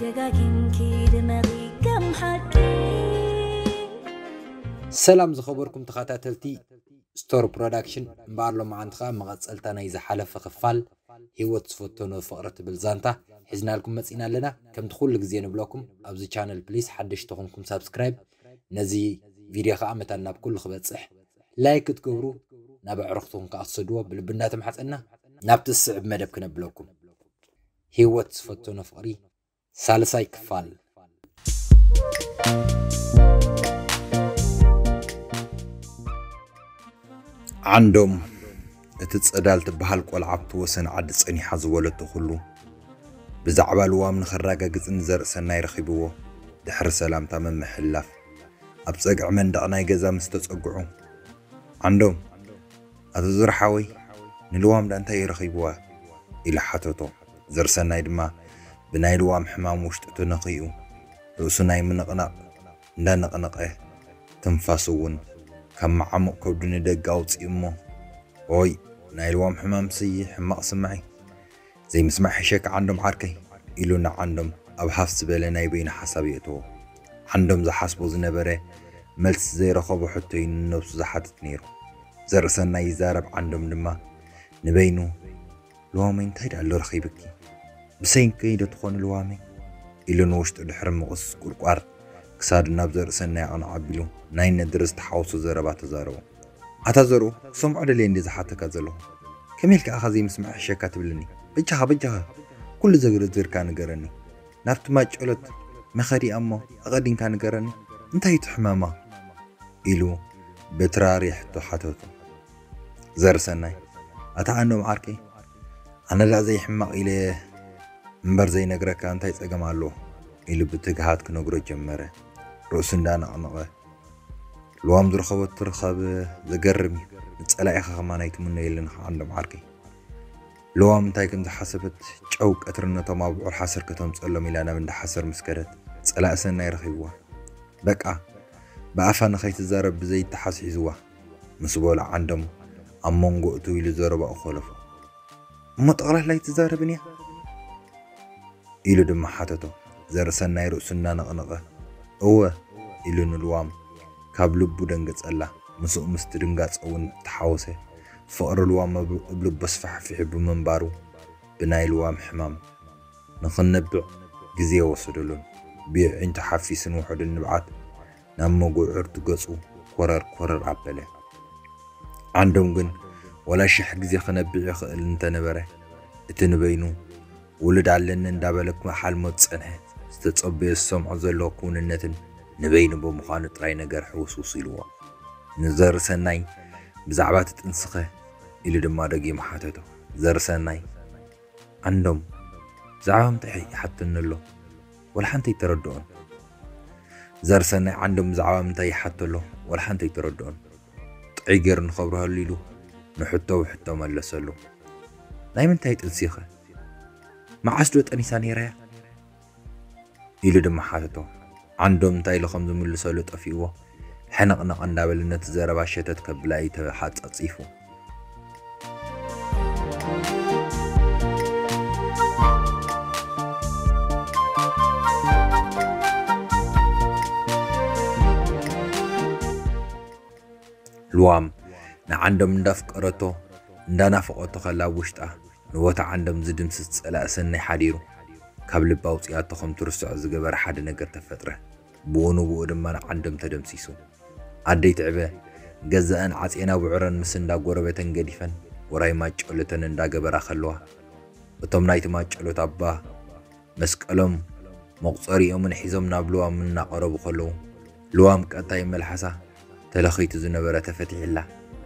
ደጋጊምኪ ድመቒ ከም ሓቂ። ሰላም ዝኸበርኩም ተኸታተልቲ ስቶር ፕሮዳክሽን፣ እምበኣር ሎማዓንቲ ኸዓ መቐጸልታ ናይ ዝሓለፈ ክፋል ህይወት ዝፈተኖ ፍቕሪ ትብል ዛንታ ሒዝናልኩም መጺና ኣለና። ከምቲ ኩሉ ግዜ ንብለኩም ኣብዚ ቻነል ፕሊስ ሓደሽቲ ተኾንኩም ሳብስክራይብ፣ ነዚ ቪድዮ ኸዓ መታን ናብ ኩሉ ክበጽሕ ላይክ ክትገብሩ ናብ ኣዕሩኽትኹም ከኣ ክትሰድዎ ብልቢ እንዳተማሕጸና ናብቲ ዝስዕብ መደብ ክነብለኩም። ህይወት ዝፈተኖ ፍቕሪ ሳልሳይ ክፋል። ዓንዶም እቲ ጸዳል ትበሃል ቆልዓ ኣብቲ ወሰን ዓዲ ጸኒሓ ዝበለቶ ኩሉ ብዛዕባ ልዋም ንኸራጋግጽ ንዘርእሰናይ ረኺብዎ ድሕሪ ሰላምታ ምምሕልላፍ ኣብ ጸግዒ መንደቕ ናይ ገዛ ምስ ተጸግዑ፣ ዓንዶም፣ ኣቶ ዙር ሓወይ፣ ንልዋም ዳ እንታይ እዩ ረኺብዋ? ኢሉ ሓተቶ። ዘርሰናይ ድማ ብናይ ልዋም ሕማም ውሽጡ ተነኺኡ፣ ርእሱ ናይ ምንቕናቕ እንዳነቕነቐ፣ ትንፋሱ እውን ካብ መዓሙቕ ከብዱ ንደገ ኣውጺኡ እሞ፣ ኦይ፣ ናይ ልዋም ሕማምሲ ሕማቕ ስምዒ፣ ዘይምስማዕ ሕሸካ ዓንዶም ዓርከይ፣ ኢሉ ንዓንዶም ኣብ ሃፍ ዝበለ ናይ በይኑ ሓሳብ የእተዎ። ዓንዶም ዝሓስቦ ዝነበረ መልሲ ዘይረኸቦ ሕቶ እዩ ንነብሱ ዝሓትት ነይሩ። ዘርእሰናይ ይዛረብ፣ ዓንዶም ድማ ንበይኑ፣ "ልዋመይ እንታይ ደኣ ኣሎ ረኺብኪ? ብሰንከይ ዶ ትኾኒ ልዋመይ?" ኢሉ ንውሽጡ ድሕሪ ምቕስቁርቋር ክሳዱ ናብ ዘርእሰናይ ኣቕንዕ ኣቢሉ ናይ ነድሪ ዝተሓወሶ ዘረባ ተዛረቦ። ኣታ ዘርኡ፣ ክሰምዖ ደልየ እንድየ ዝሓተካ ዘለኹ። ከመይ ኢልካ ኢኻ ዘይምስማዕ ሕሸካ ትብለኒ? በጃኻ፣ በጃኻ፣ ኩሉ ዘግርዝርካ ንገረኒ። ናብቲ ማጨሎት መኸዲ እሞ ኣቐዲምካ ንገረኒ። እንታይ እዩ እቲ ሕማማ? ኢሉ ብትራሪ ሕቶ ሓተቶ። ዘርሰናይ፣ ኣታ ዓንዶም ዓርከይ፣ ኣነ ደኣ ዘይሕማቕ ኢለ እምበር ዘይነግረካ እንታይ ጸገም ኣለዎ? ኢሉ ብትግሃት ክነግሮ ጀመረ። ርእሱ እንዳነቕነቐ፣ ልዋም ዝረኸበቶ ርኻብ ዘገርም እዩ። ንጸላኢኻ ከማን ኣይትምነየሉን ኢኻ ዓንዶም ዓርከይ። ልዋም እንታይ ከም ዝሓሰበት ጨው ቀትሪ ነቶም ኣብዑር ሓሰር ከተምጸሎም ኢላ ናብ እንዳ ሓሰር ምስ ከደት ጸላኢ ሰናይ ረኺብዋ። በቃ ብኣፋ ንኸይትዛረብ ብዘይተሓዝ ሒዝዋ ምስ በሉ ዓንዶም ኣብ መንጎ እትው ኢሉ ዘረባኡ ኮለፎ። እሞ ጠቕላላ ኣይትዛረብን እያ? ኢሉ ድማ ሓተቶ። ዘርእሰናይ ርእሱ እናነቕነቐ፣ እወ፣ ኢሉ ንልዋም ካብ ልቡ ደንገጸላ። ምስኡ ምስቲ ድንጋጸ እውን እተሓወሰ ፍቕሪ ልዋም ኣብ ልቡ ኣስፋሕፊሑ ብምንባሩ፣ ብናይ ልዋም ሕማም ንኽነብዕ ግዜ ወሰደሉን ብየዒንቱ ሓፊስን ውሑድን ንብዓት ናብ መጉዕርቲ ገጹ ኮረር ኮረር ኣበለ። ዓንዶም ግን ዋላ ሽሕ ግዜ ክነብዕ ይኽእል እንተነበረ፣ እቲ ንበይኑ ውሉድ ኣለኒ እንዳበለ ክሓልሞ ዝጸንሐ፣ ዝተጸበዮ ዝሰምዖ ዘሎ ክውንነትን ንበይኑ ብምዃኑ ጥራይ ነገር ሕውስውስ ኢልዎ። ንዘርሰናይ ብዛዕባ እቲ ጥንስኸ ኢሉ ድማ ደጊሙ ሓተቶ። ዘርሰናይ፣ ዓንዶም ብዛዕባ ምንታይ ይሓተኒ ኣሎ? ወላ ሓንቲ ኣይተረድኦን። ዘርሰናይ ዓንዶም ብዛዕባ ምንታይ ይሓቶ ኣሎ? ወላ ሓንቲ ኣይተረድኦን። ጥዑይ ገይሩ ንኸብርሀሉ ኢሉ ንሕቶ ብሕቶ መለሰሉ። ናይ ምንታይ ጥንሲኸ? መዓስ ዶ ጠኒሳ ነይራያ? ኢሉ ድማ ሓተቶ። ዓንዶም እንታይ ኢሉ ከም ዝምልሰሉ ጠፊእዎ፣ ሕንቕንቕ እንዳበለ ነቲ ዘረባ ሸተት ከብላ እዩ ተሓጻጺፉ። ልዋም ንዓንዶም እንዳፍቀረቶ እንዳናፈቐቶ ከላ ኣብ ውሽጣ ንቦታ ዓንዶም ዝድምስስ ጸላኢ ሰናይ ሓዲሩ ካብ ልባ ኣውጺኣቶ ከም ትርስዖ ዝገበረ ሓደ ነገር ተፈጥረ። ብኡ ንብኡ ድማ ንዓንዶም ተደምሲሱ። ኣደይ ትዕበ ገዛእን ዓጼና ብዕረን ምስ እንዳ ጎረቤተን ገዲፈን ውራይ ማጨሎተን እንዳገበራ ከለዋ፣ እቶም ናይቲ ማጨሎት ኣባ መስቀሎም መቑጸሪኦምን ሒዞም ናብ ልዋም እናቐረቡ ከለዉ፣ ልዋም ቀጥታ ይመልሓሳ ተለኺቱ ዝነበረ ተፈቲሕላ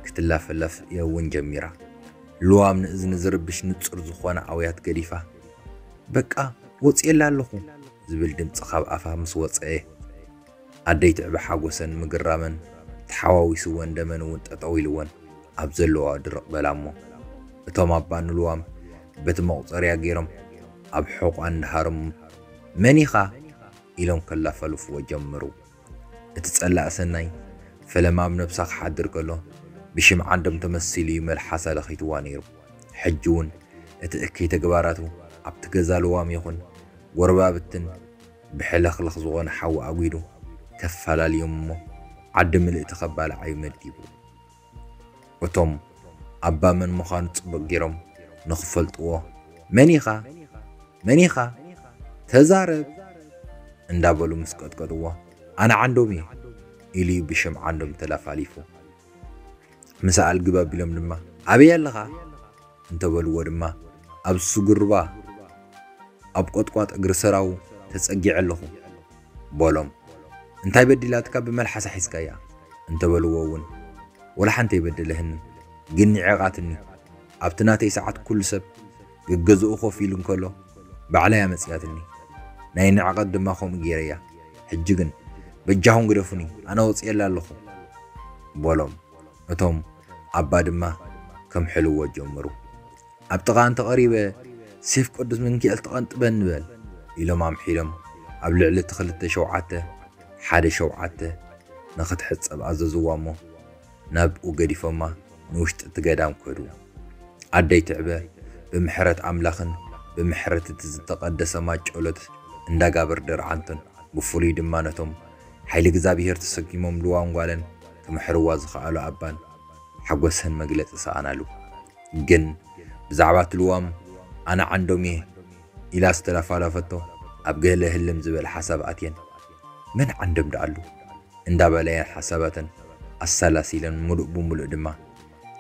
ክትላፈለፍ እውን ጀሚራ። ልዋም ንእዝኒ ዝርብሽ ንጹር ዝኾነ ኣውያት ገዲፋ፣ "በቃ ወጺኤላ ኣለኹ" ዝብል ድምጺ ካብ ኣፋ ምስ ወጸኤ፣ ኣደይ ትዕበ ሓጎሰን ምግራመን ተሓዋዊስወን ደመን እውን ጠጠው ኢልወን ኣብ ዘለዋ ድርቕ በላ እሞ፣ እቶም ኣባ ንልዋም በቲ መቑጸርያ ገይሮም ኣብ ሕቋ እንዳሃረሙ፣ "መን ኢኻ?" ኢሎም ከላፈልፍዎ ጀመሩ። እቲ ጸላእ ሰናይ ፈለማ ኣብ ነብሳ ክሓድር ከሎ፣ ብሽም ዓንዶም ተመሲሉ እዩ መልሓሳ ለኺትዋ ነይሩ። ሕጂ እውን እቲ እከይ ተግባራቱ ኣብቲ ገዛ ልዋም ይኹን ጎረባብትን ብሕልኽልኽ ዝኾነ ሓዊ ኣጒዱ ከፈላልዮም እሞ ዓዲ ምልእቲ ከባልዓ እዩ መዲቡ። እቶም ኣባ መን ምዃኑ ጽቡቕ ገይሮም ንኽፈልጥዎ፣ "መን ኢኻ? መን ኢኻ? ተዛረብ!" እንዳበሉ ምስ ቀጥቀጥዎ፣ "ኣነ ዓንዶም እየ" ኢሉ እዩ ብሽም ዓንዶም ተላፋሊፉ። ምስ ኣልግብ ኣቢሎም ድማ፣ "ኣበይ ኣለኻ?" እንተበልዎ ድማ፣ "ኣብ ስጉርባ ኣብ ቆጥቋጥ እግሪ ሰራው ተጸጊዐ ኣለኹ" በሎም። "እንታይ በዲላትካ ብመልሓሳ ሒዝካያ?" እንተበልዎ እውን፣ "ወላ ሓንቲ ኣይበደለህንን፣ ግን ንዒቓትኒ። ኣብቲ ናተይ ሰዓት ኩሉ ሰብ ገገዝኡ ኮፍ ኢሉ እንከሎ ባዕላ እያ መጺኣትኒ። ናይ ንዕቐት ድማ ከምኡ ገይረያ። ሕጂ ግን በጃኹም ግደፉኒ፣ ኣነ ወጺኤላ ኣለኹ" በሎም። እቶም ኣባ ድማ ከምሕልዎ ጀመሩ። "ኣብ ጥቓ እንተቐሪበ ሴፍ ቅዱስ ሚካኤል ትቐንጥበኒ በል" ኢሎም ኣምሒሎም ኣብ ልዕሊ እቲ ክልተ ሸውዓተ ሓደ ሸውዓተ ንኽትሕጸብ ኣዘዝዋ እሞ ናብኡ ገዲፎማ ንውሽጢ እቲ ገዳም ከዱ። ኣደይ ትዕበ ብምሕረት ኣምላኽን ብምሕረት እቲ ዝተቐደሰ ማጨሎት እንዳጋብር ደርዓንቶን ብፍሉይ ድማ ነቶም ሓይሊ እግዚኣብሔር ተሰኪሞም ልዋም ጓለን ክምሕርዋ ዝኸኣሉ ኣባን ሓጎሰን መግለጺ ሰኣናሉ። ግን ብዛዕባ እቲ ልዋም ኣነ ዓንዶም እየ ኢላ ዝተላፋላፈቶ ኣብ ገለ ህልም ዝበል ሓሳብ ኣትየን፣ "መን ዓንዶም ደኣሉ?" እንዳበላየን ሓሳባተን ኣሰላሲለን ምሉእ ብምሉእ ድማ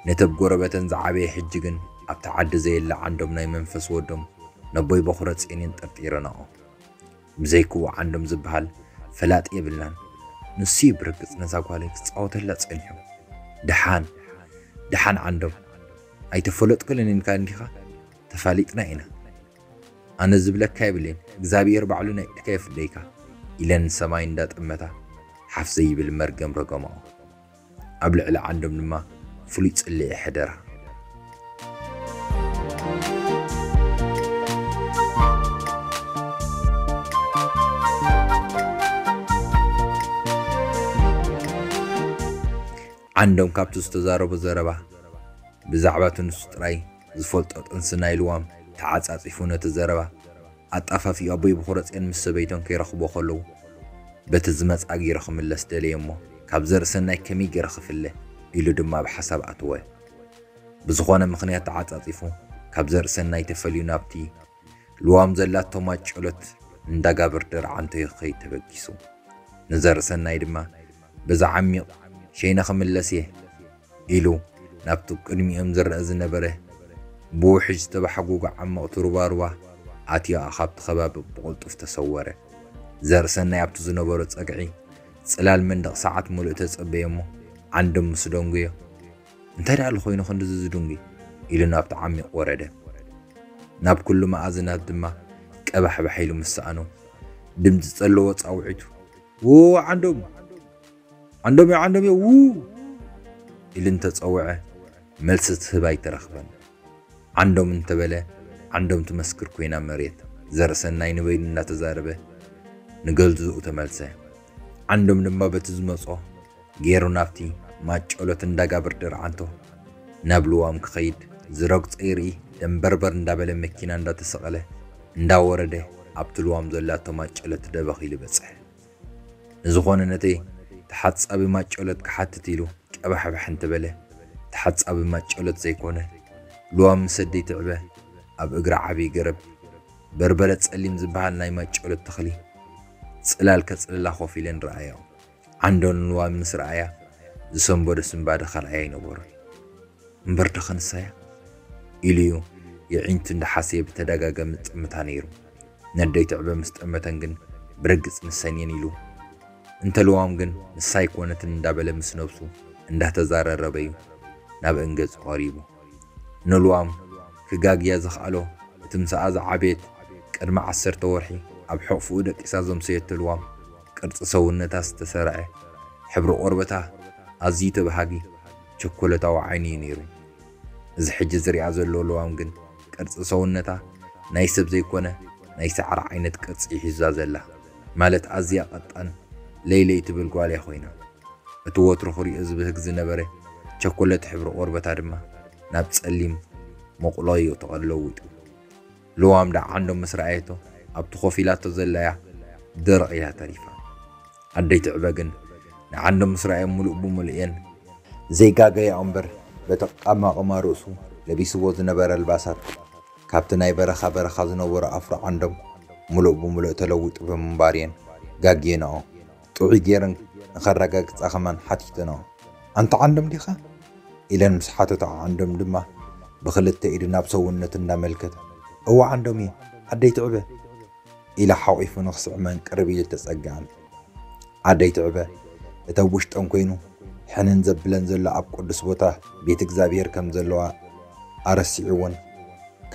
ነቲ ኣብ ጎረበተን ዝዓበየ ሕጂ ግን ኣብቲ ዓዲ ዘየለ ዓንዶም ናይ መንፈስ ወዶም ነቦይ በኹረ ጼን የንጠርጢረንኦ። ብዘይክኡ ዓንዶም ዝበሃል ፈላጥ የብልናን። ንሱ እዩ ብርግጽ ነዛ ጓለይ ክጻወተላ ጸኒሑ። ደሓን፣ ደሓን ዓንዶም፣ ኣይተፈለጥኩልን ኢልካ እንዲኻ? ተፋሊጥና ኢና። ኣነ ዝብለካ የብለይን፣ እግዚኣብሔር ባዕሉ ናይ ኢድካ የፍደይካ ኢለን ንሰማይ እንዳጠመታ ሓፍ ዘይብል መርገም ረገማኦ። ኣብ ልዕሊ ዓንዶም ድማ ፍሉይ ጽልኢ ሕደራ። ዓንዶም ካብቲ ዝተዛረቦ ዘረባ ብዛዕባ እቲ ንሱ ጥራይ ዝፈልጦ ጥንሲ ናይ ልዋም ተዓጻጺፉ ነቲ ዘረባ ኣጣፋፊኡ ኣቦይ ብኹረጽዮን ምስ ሰበይቶም ከይረኽቦ ከለዉ በቲ ዝመጽኣ ገይረ ክምለስ ደለየ እሞ ካብ ዘርእሰናይ ከመይ ገይረ ክፍለ ኢሉ ድማ ኣብ ሓሳብ ኣተወ። ብዝኾነ ምኽንያት ተዓጻጺፉ ካብ ዘርእሰናይ ተፈልዩ ናብቲ ልዋም ዘላቶ ማጨሎት እንዳጋብር ደርዓንቶ ይኸይድ ተበጊሱ። ንዘርእሰናይ ድማ በዛ ዓሚቕ ሸይነ ክምለስ እየ ኢሉ ናብቲ ቅድሚኦም ዝረአ ዝነበረ ብውሕጅ ዝተባሕጎጎ ዓሚቕ ቱሩባሩባ ኣትዮ ካብቲ ከባቢ ብቕልጡፍ ተሰወረ። ዘርእሰናይ ኣብቲ ዝነበሮ ጸግዒ ጽላል መንደቕ ሰዓት ምሉእ ተጸበየ እሞ ዓንዶም ምስ ደንጉዮ፣ "እንታይ ደኣ ኣሎ ኮይኑ ክንድዚ ዝድንጉ?" ኢሉ ናብቲ ዓሚቕ ወረደ። ናብ ኩሉ መኣዝናት ድማ ቀባሕባሕ ኢሉ ምስ ሰኣኖ ድምጺ ዘለዎ ጻውዒቱ፣ "ዎ ዓንዶም! ዓንዶም እዮ! ዓንዶም እዮ! ው!" ኢሉ እንተጸውዐ መልሲ ትህብ ኣይተረኽበን። ዓንዶም እንተበለ ዓንዶም ትመስክር ኮይና መሬት። ዘርእሰናይ ንበይኑ እናተዛረበ ንገዝኡ ተመልሰ። ዓንዶም ድማ በቲ ዝመጾ ገይሩ ናብቲ ማጨሎት እንዳጋብር ደርዓንቶ ናብ ልዋም ክኸይድ ዝረግጾ ይርኢ ደንበርበር እንዳበለ መኪና እንዳተሰቐለ እንዳወረደ ኣብቲ ልዋም ዘላቶ ማጨሎት ደበኽ ኢሉ በጽሐ። ንዝኾነ ነቲ ተሓጻቢ ማጨሎት ክሓትት ኢሉ ቀባሕባሕ እንተበለ ተሓጻቢ ማጨሎት ዘይኮነ ልዋም ምስ ኣደይ ትዕበ ኣብ እግሪ ዓብዪ ገረብ በርበረ ጸሊም ዝበሃል ናይ ማጨሎት ተኽሊ ጽላል ከጽልላ ኮፍ ኢለን ረኣያኦ። ዓንዶን ልዋም ምስ ረኣያ ዝሰንበዶ ስንባደ ካልኣይ ኣይነበሮን። "እምበር ዶ ከንሳያ?" ኢሉ እዩ የዒንቱ እንዳሓሰየ ብተደጋጋሚ ዝጥምታ ነይሩ። ነደይ ትዕበ ምስ ጠመተን ግን ብርግጽ ንሰን እየን ኢሉ እንተ ልዋም ግን ንሳ ኣይኮነትን እንዳበለ ምስ ነብሱ እንዳተዛረረበ እዩ ናብአን ገጹ ቀሪቡ። ንልዋም ክጋግያ ዘኽኣሎ እቲ ምሳኣ ዝዓበየት ቅድሚ ዓሰርተ ወርሒ ኣብ ሕቕፍኡ ደቂሳ ዘምሰየቶ ልዋም ቅርጺ ሰውነታ ዝተሰርዐ ሕብሪ ቆርበታ ኣዝዩ ተባሃጊ ቸኮለታዊ ዓይኒ እዩ ነይሩ። እዚ ሕጂ ዝሪኣ ዘሎ ልዋም ግን ቅርጺ ሰውነታ ናይ ሰብ ዘይኮነ ናይ ሳዕሪ ዓይነት ቅርጺ እዩ ሒዛ ዘላ። ማለት ኣዝያ ቀጣን ለይለይ ትብል ጓል እያ ኮይና። እቲ ወትሩ ክሪኦ ዝብህግ ዝነበረ ቸኮለት ሕብሪ ቆርበታ ድማ ናብ ጸሊም መቑሎዩ ተቐለዊጡ። ልዋም ደኣ ዓንዶም ምስ ረኣየቶ ኣብቲ ኮፍ ኢላቶ ዘላያ ደረቕ እያ ተሪፋ። ኣደይ ትዕበ ግን ንዓንዶም ምስ ረኣዮም ምሉእ ብምሉእ እየን ዘይጋገያ እምበር፣ በቲ ኣቃማቕማ ርእሱ ለቢስዎ ዝነበረ ኣልባሳት ካብቲ ናይ በረኻ በረኻ ዝነበሩ ኣፍሮ ዓንዶም ምሉእ ብምሉእ ተለዊጡ ብምንባር እየን ጋግየንኦ። ጥዑይ ገይረን ንኸረጋግጻ ከማን ሓቲተንኦ። "ኣንታ ዓንዶም ዲኻ?" ኢለን ምስ ሓተታ ዓንዶም ድማ ብኽልተ ኢዱ ናብ ሰውነቱ እንዳመልከተ፣ "እወ ዓንዶም እየ፣ ኣደይ ትዕበ" ኢላ ሓቒፉ ንኽስዕመን ቅርብ ኢሉ ተጸግዐን። ኣደይ ትዕበ እቲ ኣብ ውሽጠን ኮይኑ ሕንን ዘብለን ዘሎ ኣብ ቅዱስ ቦታ ቤት እግዚኣብሔር ከም ዘለዋ ኣረሲዕወን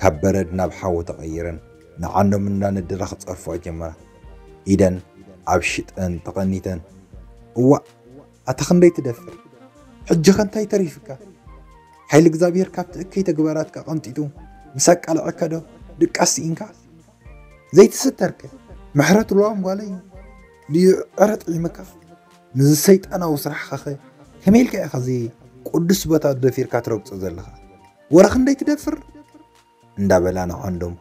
ካብ በረድ ናብ ሓዊ ተቐይረን ንዓንዶም እንዳነደዳ ክጸርፍኦ ጀመራ። ኢደን ኣብ ሽጠን ተቐኒተን፣ "እዋእ ኣታ ክንደይ ትደፍር! ሕጂኸ እንታይ ተሪፍካ? ሓይሊ እግዚኣብሔር ካብቲ እከይ ተግባራትካ ቀንጢጡ ምስ ኣቃልዐካ ዶ ድቃስ ስኢንካ? ዘይትስተርከ ምሕረት ለዋም ጓለይ ድዩ ዕረ ጥዒምካ? ምስዚ ሰይጣናዊ ስራሕኻኸ ከመይ ኢልካ ኢኻ እዚ ቅዱስ ቦታ ደፊርካ ትረግጾ ዘለኻ? ወረ ክንደይ ትደፍር?" እንዳበላ ንዓንዶም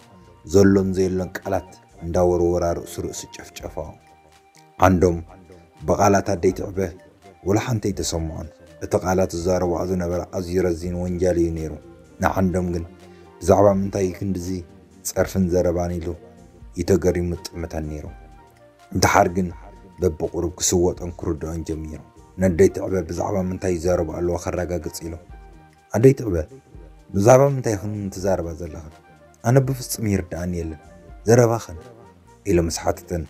ዘሎን ዘየሎን ቃላት እንዳወርወራ ርእሱ ርእሱ ጨፍጨፋ። ዓንዶም ብቓላት ኣደይ ትዕበ ወላ ሓንቲ ኣይተሰምዖን። እቲ ቃላት ዝዛረብኦ ዝነበረ ኣዝዩ ረዚን ወንጃል እዩ ነይሩ። ንዓንዶም ግን ብዛዕባ ምንታይ ክንድዚ ጸርፍን ዘረባን ኢሉ እዩ ተገሪሙ ጥምተን ነይሩ። ድሓር ግን በብቑሩብ ክስወጦን ክርድኦን ጀሚሩ። ነደይ ትዕበ ብዛዕባ ምንታይ ይዛረቡ ኣለዎ ከረጋግጽ ኢሉ፣ "ኣደይ ትዕበ፣ ብዛዕባ ምንታይ ኢኽን ትዛረባ ዘለኽን? ኣነ ብፍጹም ይርድኣኒ የለን ዘረባኽን" ኢሉ ምስ ሓተተን፣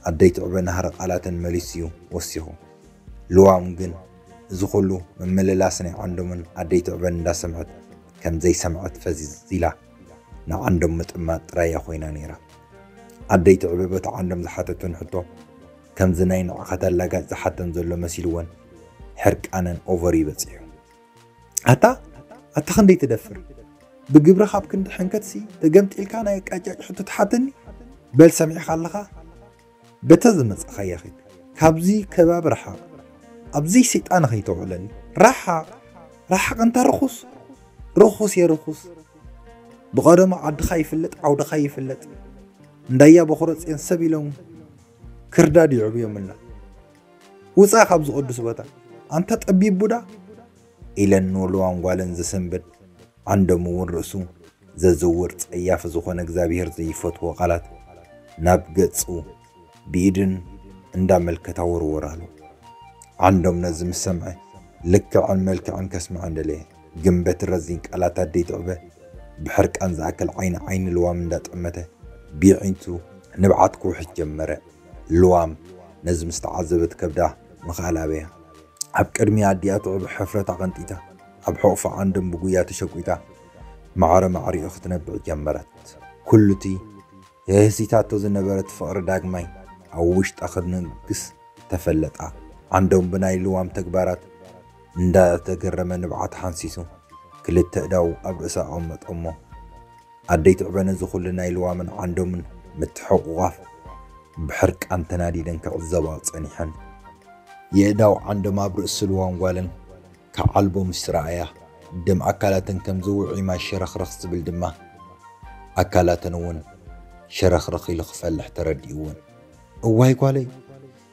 ኣደይ ትዕበ ናህሪ ቃላተን መሊሱ እዩ ወሲኹ። ልዋም ግን እዚ ኩሉ ምምልላስ ናይ ዓንዶምን ኣደይ ትዕበን እንዳሰምዐት ከም ዘይሰምዐት ፈዚዝ ኢላ ንዓንዶም ምጥማት ጥራይ እያ ኮይና ነይራ። ኣደይ ትዕበ በቲ ዓንዶም ዝሓተቱን ሕቶ ከምዚ ናይ ንዕቐት ኣላጋጭ ዝሓተን ዘሎ መሲልወን ሕርቃነን ኦቨር እዩ በጺሑ። "ኣታ ኣታ ክንደይ ትደፍር? ብግብሪ ካብ ክንዲ ሕንከትሲ ተገምጢልካ ናይ ኣቃጫጭ ሕቶ ትሓተኒ? በል ሰሚዕኻ ኣለኻ? በተ ዝመጻኻያ ኺድ። ካብዚ ከባቢ ረሓቕ። ኣብዚ ሰይጣን ኸይተውዕለኒ። ረሓቕ፣ ረሓቕ እንተ ርኹስ፣ ርኹስ እየ ርኹስ። ብቐደሙ ዓድኻ ይፍለጥ፣ ዓውድኻ ይፍለጥ። እንዳያ በኹረ ጽዮን ሰብ ኢሎም ክርዳድ ይዕብዮምልና። ውጻእ ካብዚ ቅዱስ ቦታ። ኣንታ ጠቢብ ቡዳ" ኢለን ንልዋም ጓለን ዘሰንበድ ዓንዶም እውን ርእሱ ዘዝውር ጸያፍ ዝኾነ እግዚኣብሔር ዘይፈትዎ ቃላት ናብ ገጹ ብኢድን እንዳመልከታ ወርወራሉ። ዓንዶም ነዚ ምስ ሰምዐ ልክዕን መልክዕን ከስምዐን ደለየ። ግን በቲ ረዚን ቃላት ኣደይ ትዕበ ብሕርቃን ዝኣክል ዓይኒ ዓይኒ ልዋም እንዳጠመተ ብየዒንቱ ንብዓት ክውሕዝ ጀመረ። ልዋም ነዚ ምስ ተዓዘበት ከብዳ ምኽኣል ኣበያ። ኣብ ቅድሚ ኣዲኣ ትዕበ ሕፍረት ኣቐንጢታ ኣብ ሕቑፋ ዓንዶም ብጉያ ተሸጒጣ ማዕረ ማዕሪኡ ክትነብዕ ጀመረት። ኩሉቲ የህሲታቶ ዝነበረት ፍቕሪ ዳግማይ ኣብ ውሽጣ ክነግስ ተፈለጣ። ዓንዶም ብናይ ልዋም ተግባራት እንዳተገረመ ንብዓት ሓንሲሱ ክልተ እዳው ኣብ ርእሳ ኣቐመጠ እሞ ኣደይ ትዕበ ነዚ ኩሉ ናይ ልዋምን ዓንዶምን ምትሕቑቓፍ ብሕርቃን ተናዲደን ክዕዘባ ጸኒሐን። የእዳው ዓንዶም ኣብ ርእሲ ልዋም ጓለን ክዓልቦ ምስ ረኣያ ደም ኣካላተን ከም ዝውዒ ማይ ሸረኽረኽ ዝብል ድማ ኣካላተን እውን ሸረኽረኽ ኢሉ ክፈልሕ ተረዲእወን። "እዋይ ጓለይ፣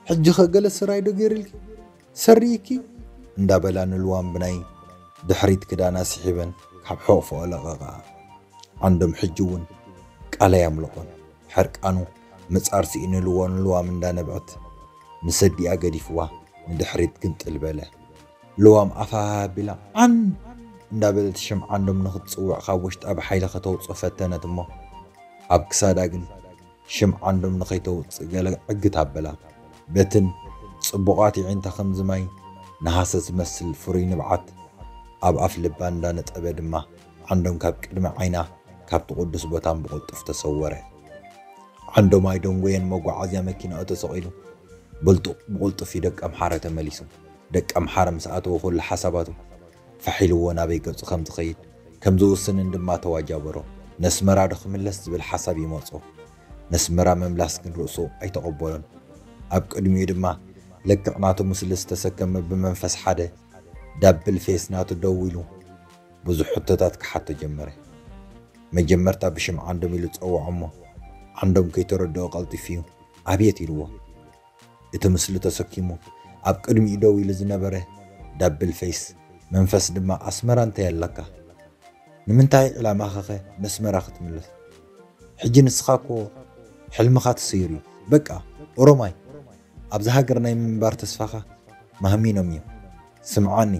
ሕጂ ኸ ገለ ስራይ ዶ ገይርልኪ? ሰሪእኪ?" እንዳበላ ንልዋም ብናይ ድሕሪት ክዳና ስሒበን ካብ ሕቑፎ ለቐቓ። ዓንዶም ሕጂ እውን ቃል ኣየምለቖን። ሕርቃኑ ምጻር ስኢኑ ልዎ ንልዋም እንዳነብዐት ንሰዲኣ ገዲፍዋ ንድሕሪት ግንጥል በለ። ልዋም ኣፋ ኣቢላ ዓን እንዳበለት ሽም ዓንዶም ንኽትጽውዕ ካብ ውሽጣ ብሓይሊ ከተውጽኦ ፈተነት እሞ ኣብ ክሳዳ ግን ሽም ዓንዶም ንኸይተውጽእ ገለ ዕግት ኣበላ። በትን ጽቡቓት የዒንታ ከምዚ ማይ ነሃሰ ዝመስል ፍሩይ ንብዓት ኣብ ኣፍ ልባ እንዳነጠበ ድማ ዓንዶም ካብ ቅድሚ ዓይና ካብቲ ቅዱስ ቦታን ብቕልጡፍ ተሰወረ። ዓንዶም ኣይደንጎየን፣ መጓዓዝያ መኪናኡ ተሰቒሉ ብልጡቕ ብቕልጡፍ እዩ ደቀምሓረ ተመሊሱ። ደቀምሓረ ምስ ኣተወ ኩሉ ሓሳባቱ ፋሕ ኢልዎ ናበይ ገጹ ከም ዝኸይድ ከም ዝውስንን ድማ ተዋጃበሮ። ነስመራ ዶ ክምለስ ዝብል ሓሳብ ይመጾ። ነስመራ ምምላስ ግን ርእሱ ኣይተቐበሎን። ኣብ ቅድሚኡ ድማ ልክዕ ናቱ ምስሊ ዝተሰከመ ብመንፈስ ሓደ ዳብል ፌስ ናቱ ደው ኢሉ ብዙሕ ሕቶታት ክሓቶ ጀመረ። መጀመርታ ብሽም ዓንዶም ኢሉ ጸውዖ እሞ ዓንዶም ከይተረድኦ ቀልጢፉ እዩ ኣብየት ኢልዎ። እቲ ምስሊ ተሰኪሙ ኣብ ቅድሚኡ ደው ኢሉ ዝነበረ ዳብል ፌስ መንፈስ ድማ ኣስመራ እንታይ ኣለካ? ንምንታይ ዕላማኻኸ ነስመራ ክትምለስ? ሕጂ ንስኻ እኮ ሕልምኻ ተሰይሩ እዩ። በቃ ኦሮማይ ኣብዚ ሃገር ናይ ምንባር ተስፋኻ ማህሚኖም እዮም። ስምዓኒ፣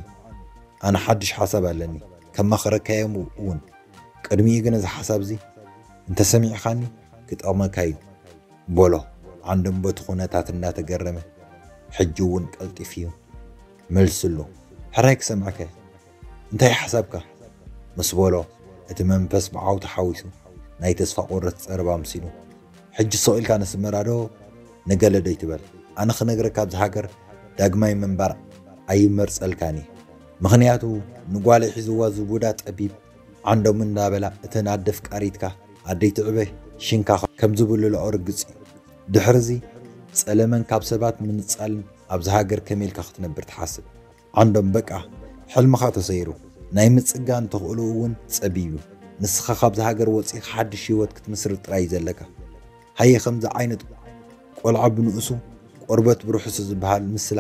ኣነ ሓድሽ ሓሳብ ኣለኒ፣ ከማኽረካዮም እውን። ቅድሚኡ ግን እዚ ሓሳብ እዚ እንተሰሚዕኻኒ ክጠቕመካ እዩ። በሎ ዓንዶም በቲ ኩነታት እናተገረመ። ሕጂ እውን ቀልጢፉ እዩ መልስሉ። ሕራይ ክሰምዐከ እንታይ ሓሳብካ? ምስ በሎ እቲ መንፈስ ብዓው ተሓዊሱ ናይ ተስፋ ቆረጽ ጸረባ ኣምሲሉ። ሕጂ ስቕ ኢልካ ነስመራ ዶ ንገለ ዶ ይትበል? ኣነ ክነግረካ ኣብዚ ሃገር ዳግማይ ምንባር ኣይመርጸልካን እየ። ምኽንያቱ ንጓለይ ሒዝዋ ዝቡዳ ጠቢብ ዓንዶም እንዳበላ እተን ኣደ ፍቃሪትካ ኣደይ ትዕበ ሽንካ ከም ዝብልልኦ ርግጽ እዩ። ድሕሪ እዚ ጸለመን ካብ ሰባት ምንጻልን ኣብዚ ሃገር ከመይ ኢልካ ክትነብር ትሓስብ? ዓንዶም በቃ ሕልምኻ ተሰይሩ። ናይ ምጽጋን ተኽእሎ እውን ጸቢብ እዩ። ንስኻ ካብዚ ሃገር ወጺእኻ ሓድሽ ህይወት ክትምስርት ጥራይ እዩ ዘለካ። ሃየ ከምዚ ዓይነት ቆልዓ ብንኡሱ ቆርበት ብርሑሱ ዝበሃል ምስላ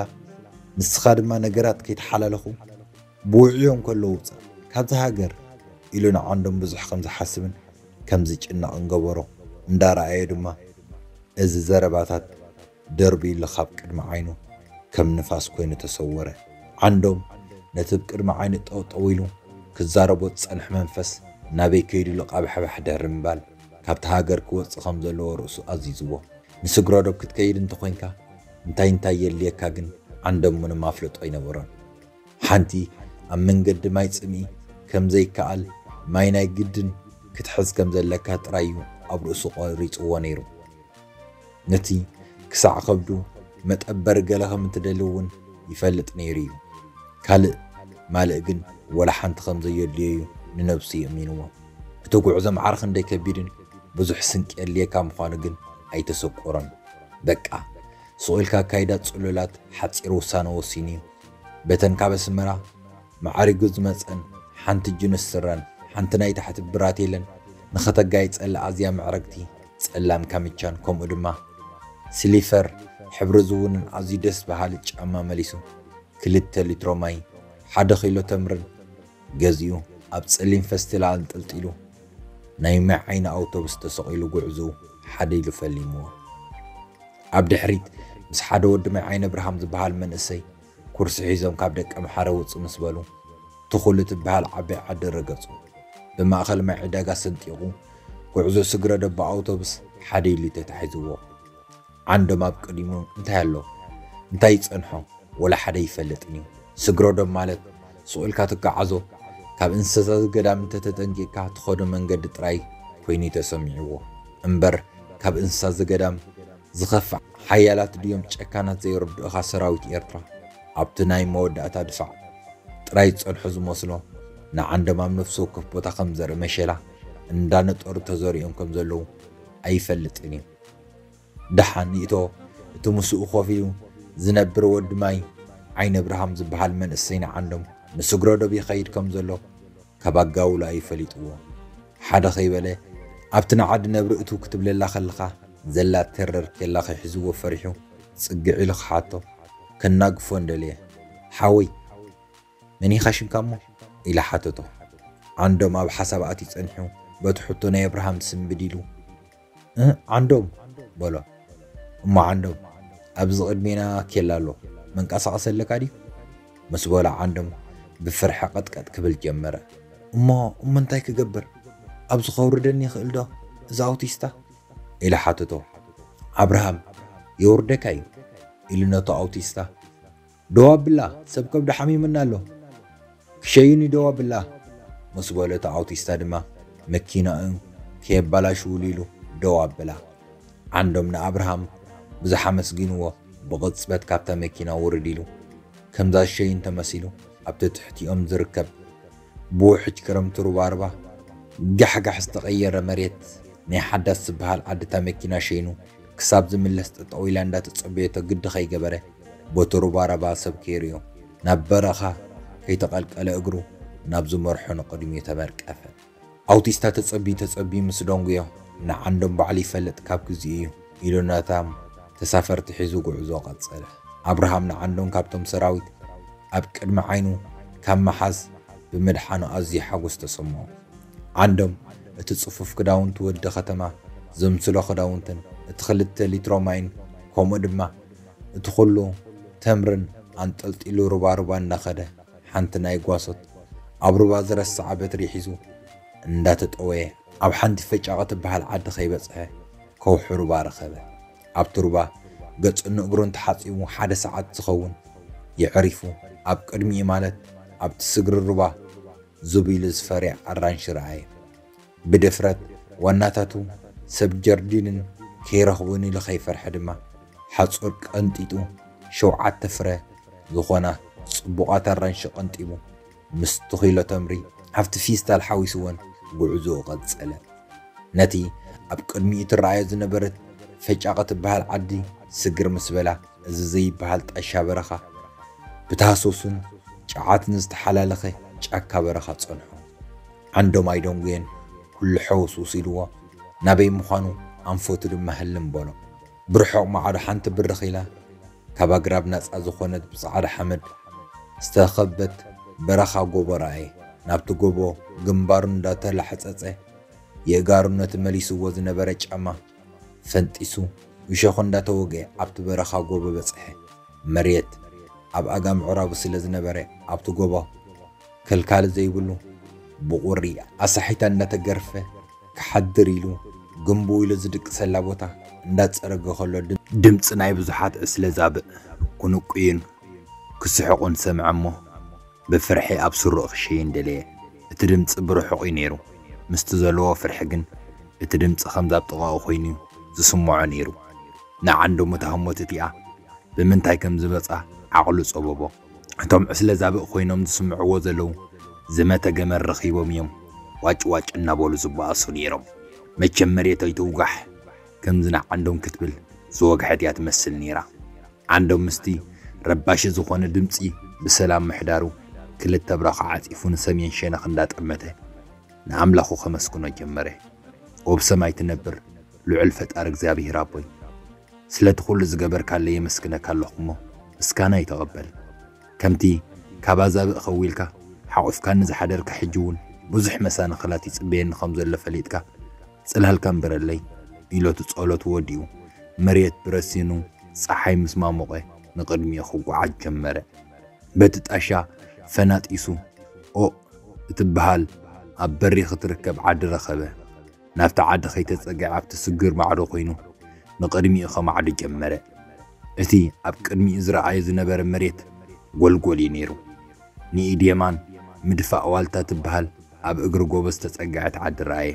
ንስኻ ድማ ነገራት ከይተሓላለኹ ብውዕዮ እንከሎ ውጻእ ካብዚ ሃገር ኢሉ ንዓንዶም ብዙሕ ከም ዝሓስብን ከም ዝጭነቕን ገበሮ። እንዳረኣዮ ድማ እዚ ዘረባታት ደርቢሉ ካብ ቅድሚ ዓይኑ ከም ንፋስ ኮይኑ ተሰወረ። ዓንዶም ነቲ ብ ቅድሚ ዓይኑ ጠውጠው ኢሉ ክዛረቦ ዝጸንሐ መንፈስ ናበይ ከይዱ ኢሉ ቃብሕባሕ ድሕሪ ምባል ካብቲ ሃገር ክወጽእ ከም ዘለዎ ርእሱ ኣዚዝዎ። ንስግረዶብ ክትከይድ እንተኾይንካ እንታይ እንታይ የድልየካ ግን ዓንዶም ምንም ኣፍልጦ ኣይነበሮን። ሓንቲ ኣብ መንገዲ ማይ ጽምኢ ከም ዘይከኣል ማይ ናይ ግድን ክትሕዝ ከም ዘለካ ጥራይ እዩ ኣብ ርእሱ ቆሪጽዎ ነይሩ። ነቲ ክሳዕ ከብዱ መጠበሪ ገለ ከም እትደሊ እውን ይፈልጥ ነይሩ እዩ። ካልእ ማልእ ግን ወላ ሓንቲ ከም ዘየድልዮ እዩ ንነብሱ የእሚንዎ። እቲ ጉዕዞ ማዕረ ክንደይ ከቢድን ብዙሕ ስንቂ የድልየካ ምዃኑ ግን ኣይተሰቆሮን። በቃ ስቕ ኢልካ ኣካይዳ ጽሉላት ሓጺር ውሳነ ወሲኑ እዩ። በተን ካብ ኣስመራ ማዕሪጉ ዝመጸን ሓንቲ ጅንስ ስረን ሓንቲ ናይ ታሕቲ ብራቴለን ንኸተጋይጸላ ኣዝያ ምዕርግቲ ጸላም ካምቻን ከምኡ ድማ ስሊፈር ሕብሪ ዝውንን ኣዝዩ ደስ በሃሊ ጫማ መሊሱ ክልተ ሊትሮ ማይ ሓደ ኪሎ ተምርን ገዚኡ ኣብ ጸሊም ፈስቲላል ኣንጠልጢሉ ናይ ማይ ዓይኒ ኣውቶቡስ ተሰቒሉ ጉዕዝኡ ሓደ ኢሉ ፈሊምዎ። ኣብ ድሕሪት ምስ ሓደ ወዲ ማይ ዓይነ ብርሃም ዝበሃል መንእሰይ ኩርሲ ሒዞም ካብ ደቀምሓረ ውጽእ ምስ በሉ ትኹል እትበሃል ዓባይ ዓዲ ረገጹ። ብማእኸል ማይ ዕዳጋ ሰንጢቑ ጉዕዞ ስግረዶብ ብኣውቶቡስ ሓደ ኢሉ ተታሒዝዎ። ዓንዶም ኣብ ቅድሚኡ እንታይ ኣሎ እንታይ ይጸንሖ ወላ ሓደ ይፈልጥን እዩ። ስግረዶብ ማለት ስቕ ኢልካ ትጓዓዞ ካብ እንስሳ ዘገዳም እንተተጠንቂቕካ ትኸዶ መንገዲ ጥራይ ኮይኑ እዩ ተሰሚዕዎ እምበር ካብ እንስሳ ዘገዳም ዝኸፍእ ሓያላት ድዮም ጨካናት ዘይርድኡኻ ሰራዊት ኤርትራ ኣብቲ ናይ መወዳእታ ድፋዕ ጥራይ ዝጸንሑ ዝመስሎ ንዓንዶም ኣብ ነፍሲ ወከፍ ቦታ ከም ዘርኢ መሸላ እንዳነጠሩ ተዘሪኦም ከም ዘለዉ ኣይፈልጥን እዩ። ደሓን ይእቶ እቲ ምስኡ ኮፍ ኢሉ ዝነብር ወዲ ማይ ዓይነ ብርሃም ዝበሃል መንእሰይ ንዓንዶም ንስግረዶብ ይኸይድ ከም ዘሎ ካብ ኣጋውላ እዩ ፈሊጥዎ። ሓደ ከይበለ ኣብቲ ንዓዲ ነብሪ እትው ክትብለላ ከለኻ ዘላ ተረር ኬላ ከይሕዝዎ ፈሪሑ ጽግዕ ኢሉ ክሓቶ ከናግፎ እንደልየ ሓወይ መን ኢኻ ሽምካ እሞ ኢለ ሓተቶ። ዓንዶም ኣብ ሓሳብ ኣትዩ ጸኒሑ በቲ ሕቶ ናይ ኣብርሃም ስንብድ ኢሉ እ ዓንዶም በሎ። እሞ ዓንዶም ኣብዚ ቅድሜና ኬላ ኣሎ መንቀሳቐሲ ኣለካ ድዩ? ምስ በሎ ዓንዶም ብፍርሒ ቀጥቀጥ ክብል ጀመረ። እሞ እሞ እንታይ ክገብር ኣብዚ ከውርደኒ ይኽእል ዶ እዚ ኣውቲስታ? ኢለ ሓተቶ። ኣብርሃም የውርደካ እዩ ኢሉ ነቱ ኣውቲስታ ደው ኣብላ ሰብ ከብዱ ሓሚሙና ኣሎ ክሸዩኒ ደው ኣብላ ምስ በሎ እቲ ኣውቲስታ ድማ መኪናኡ ከየባላሽውሉ ኢሉ ደው ኣብላ። ዓንዶም ንኣብርሃም ብዙሕ ኣመስጊንዎ ብቕጽበት ካብታ መኪና ውርድ ኢሉ ከምዛ ሸዩን ተመሲሉ ኣብቲ ትሕቲኦም ዝርከብ ብውሕጅ ክረምቲ ሩባርባ ጋሕጋሕ ዝተቐየረ መሬት ናይ ሓዳስ ዝበሃል ዓዲ እታ መኪና ሸይኑ ክሳብ ዝምለስ ጠጠው ኢላ እንዳተጸበየቶ ግዲ ከይገበረ በቲ ሩባራባ ሰብ ከይርእዮ ናብ በረኻ ከይተቐልቀለ እግሩ ናብ ዝመርሖ ንቕድሚኡ ተመርቀፈ። ኣውቲስታ ተጸቢ ተጸቢ ምስ ደንጉዮ ንዓንዶም ባዕሉ ይፈልጥ ካብ ግዜኡ እዩ ኢሉ ነታ ተሳፈርቲ ሒዙ ጉዕዞ ቀጸለ። ኣብርሃም ንዓንዶም ካብቶም ሰራዊት ኣብ ቅድሚ ዓይኑ ካብ መሓዝ ብምድሓኑ ኣዝዩ ሓጎስ ተሰምዖ። ዓንዶም እቲ ጽፉፍ ክዳውንቲ ወዲ ከተማ ዘምስሎ ክዳውንትን እቲ ክልተ ሊትሮ ማይን ከምኡ ድማ እቲ ኩሉ ተምርን ኣንጠልጢሉ ሩባሩባ እናኸደ ሓንቲ ናይ ጓሶት ኣብ ሩባ ዝረስዓ በትሪ ሒዙ እንዳተጠወየ ኣብ ሓንቲ ፈጫቐ ትበሃል ዓዲ ከይበጽሐ ከውሒ ሩባ ረኸበ። ኣብቲ ሩባ ገጹን እግሩን ተሓጺቡ ሓደ ሰዓት ዝኸውን የዕሪፉ። ኣብ ቅድሚኡ ማለት ኣብቲ ስግሪ ሩባ ዙብ ኢሉ ዝፈርያ ኣራንሺ ረኣየ። ብድፍረት ዋናታቱ ሰብ ጀርዲንን ከይረኽቡን ኢሉ ከይፈርሐ ድማ ሓጹር ቀንጢጡ ሸውዓተ ፍረ ዝኾና ጽቡቓት ኣራንሺ ቀንጢቡ ምስቲ ኪሎ ተምሪ ኣብቲ ፊስታል ሓዊስወን ጉዕዞኡ ቀጸለ። ነቲ ኣብ ቅድሚኡ ትረኣዮ ዝነበረት ፈጫቐ ትበሃል ዓዲ ስግር ምስ በላ፣ እዚ ዘይበሃል ጣሻ በረኻ ብታህሶስን ጨዓትን ዝተሓላለኸ ጫካ በረኻ ጸንሖ። ዓንዶም ኣይደንጉየን፣ ኩሉ ሕውስውስ ኢልዎ፣ ናበይ ምዃኑ ኣንፈቱ ድማ ህልም በሎ። ብርሑቕ ማዕዶ ሓንቲ ብርኽ ኢላ፣ ካብ ኣግራብ ናጻ ዝኾነት ብጻዕዳ ሓመድ ዝተኸበት በረኻ ጎቦ ረኣየ። ናብቲ ጎቦ ግንባሩ እንዳተላሕጸጸ፣ የእጋሩ ነቲ መሊስዎ ዝነበረ ጫማ ፈንጢሱ፣ እሾኹ እንዳተወግአ ኣብቲ በረኻ ጎቦ በጽሐ። መሬት ኣብ ኣጋ ምዕራቡ ስለ ዝነበረ፣ ኣብቲ ጎቦ ከልካሊ ዘይብሉ ብቑሪ ኣሳሒታ እንዳተገርፈ ክሓድር ኢሉ ግንቡ ኢሉ ዝድቅሰላ ቦታ እንዳጸረገ ከሎ፣ ድም-፣ ድምጺ ናይ ብዙሓት ዕስለ ዛብእ ክንቁዩን ክስሕቑን ሰምዐ እሞ፣ ብፍርሒ ኣብ ስሩኡ ክሸይን ደለየ። እቲ ድምጺ ብርሑቕ እዩ ነይሩ። ምስቲ ዘለዎ ፍርሒ ግን፣ እቲ ድምጺ ከምዛ ኣብ ጥቓኡ ኮይኑ እዩ ዝስምዖ ነይሩ። ንዓንዶም እታ ህሞት እቲኣ ብምንታይ ከም ዝበጻ ዓቕሉ ጸበቦ። እቶም ዕስለ ዛብእ ኮይኖም ዝስምዕዎ ዘለዉ ዝመተ ገመል ረኺቦም እዮም ዋጭ ዋጭ እናበሉ ዝበኣሱ ነይሮም። መቸም መሬት ኣይትውጋሕ፣ ከምዚ ንዓንዶም ክትብል ዝወግሐት እያ ትመስል ነይራ። ዓንዶም ምስቲ ረባሺ ዝኾነ ድምጺ ብሰላም ምሕዳሩ፣ ክልተ ብራኻ ዓጺፉ ንሰሜን ሸነኽ እንዳጠመተ ንኣምላኹ ከመስግኖ ጀመረ። ኦብ ሰማይ ትነብር ልዑል ፈጣሪ እግዚኣብሔር ኣቦይ፣ ስለቲ ኩሉ ዝገበርካለይ የመስግነካ ኣለኹ እሞ ምስጋናይ ተቐበል። ከምቲ ካብ ኣዛብእ ኸዊልካ ሓቑፍካኒ ዝሓደርካ፣ ሕጂ እውን ብዙሕ መሳንኽላት ይጽበየኒ ከም ዘሎ ፈሊጥካ፣ ጽላልካ እንበረለይ፣ ኢሉ እቲ ጸሎቱ ወዲኡ፣ መሬት ብረሲኑ ጸሓይ ምስ ማሞቐ ንቕድሚኡ ክጓዓዝ ጀመረ። በቲ ጣሻ ፈናጢሱ ኦእ እትበሃል ኣብ በሪኽ እትርከብ ዓዲ ረኸበ። ናብቲ ዓዲ ከይተጸግዐ ኣብቲ ስግር ማዕዶ ኮይኑ ንቕድሚኡ ከማዕዱ ጀመረ። እቲ ኣብ ቅድሚኡ ዝረኣዮ ዝነበረ መሬት ጎልጎል እዩ ነይሩ። ንኢድ የማን ምድፋእ ዋልታ ትበሃል ኣብ እግሪ ጎቦ ዝተጸግዐት ዓዲ ረኣየ።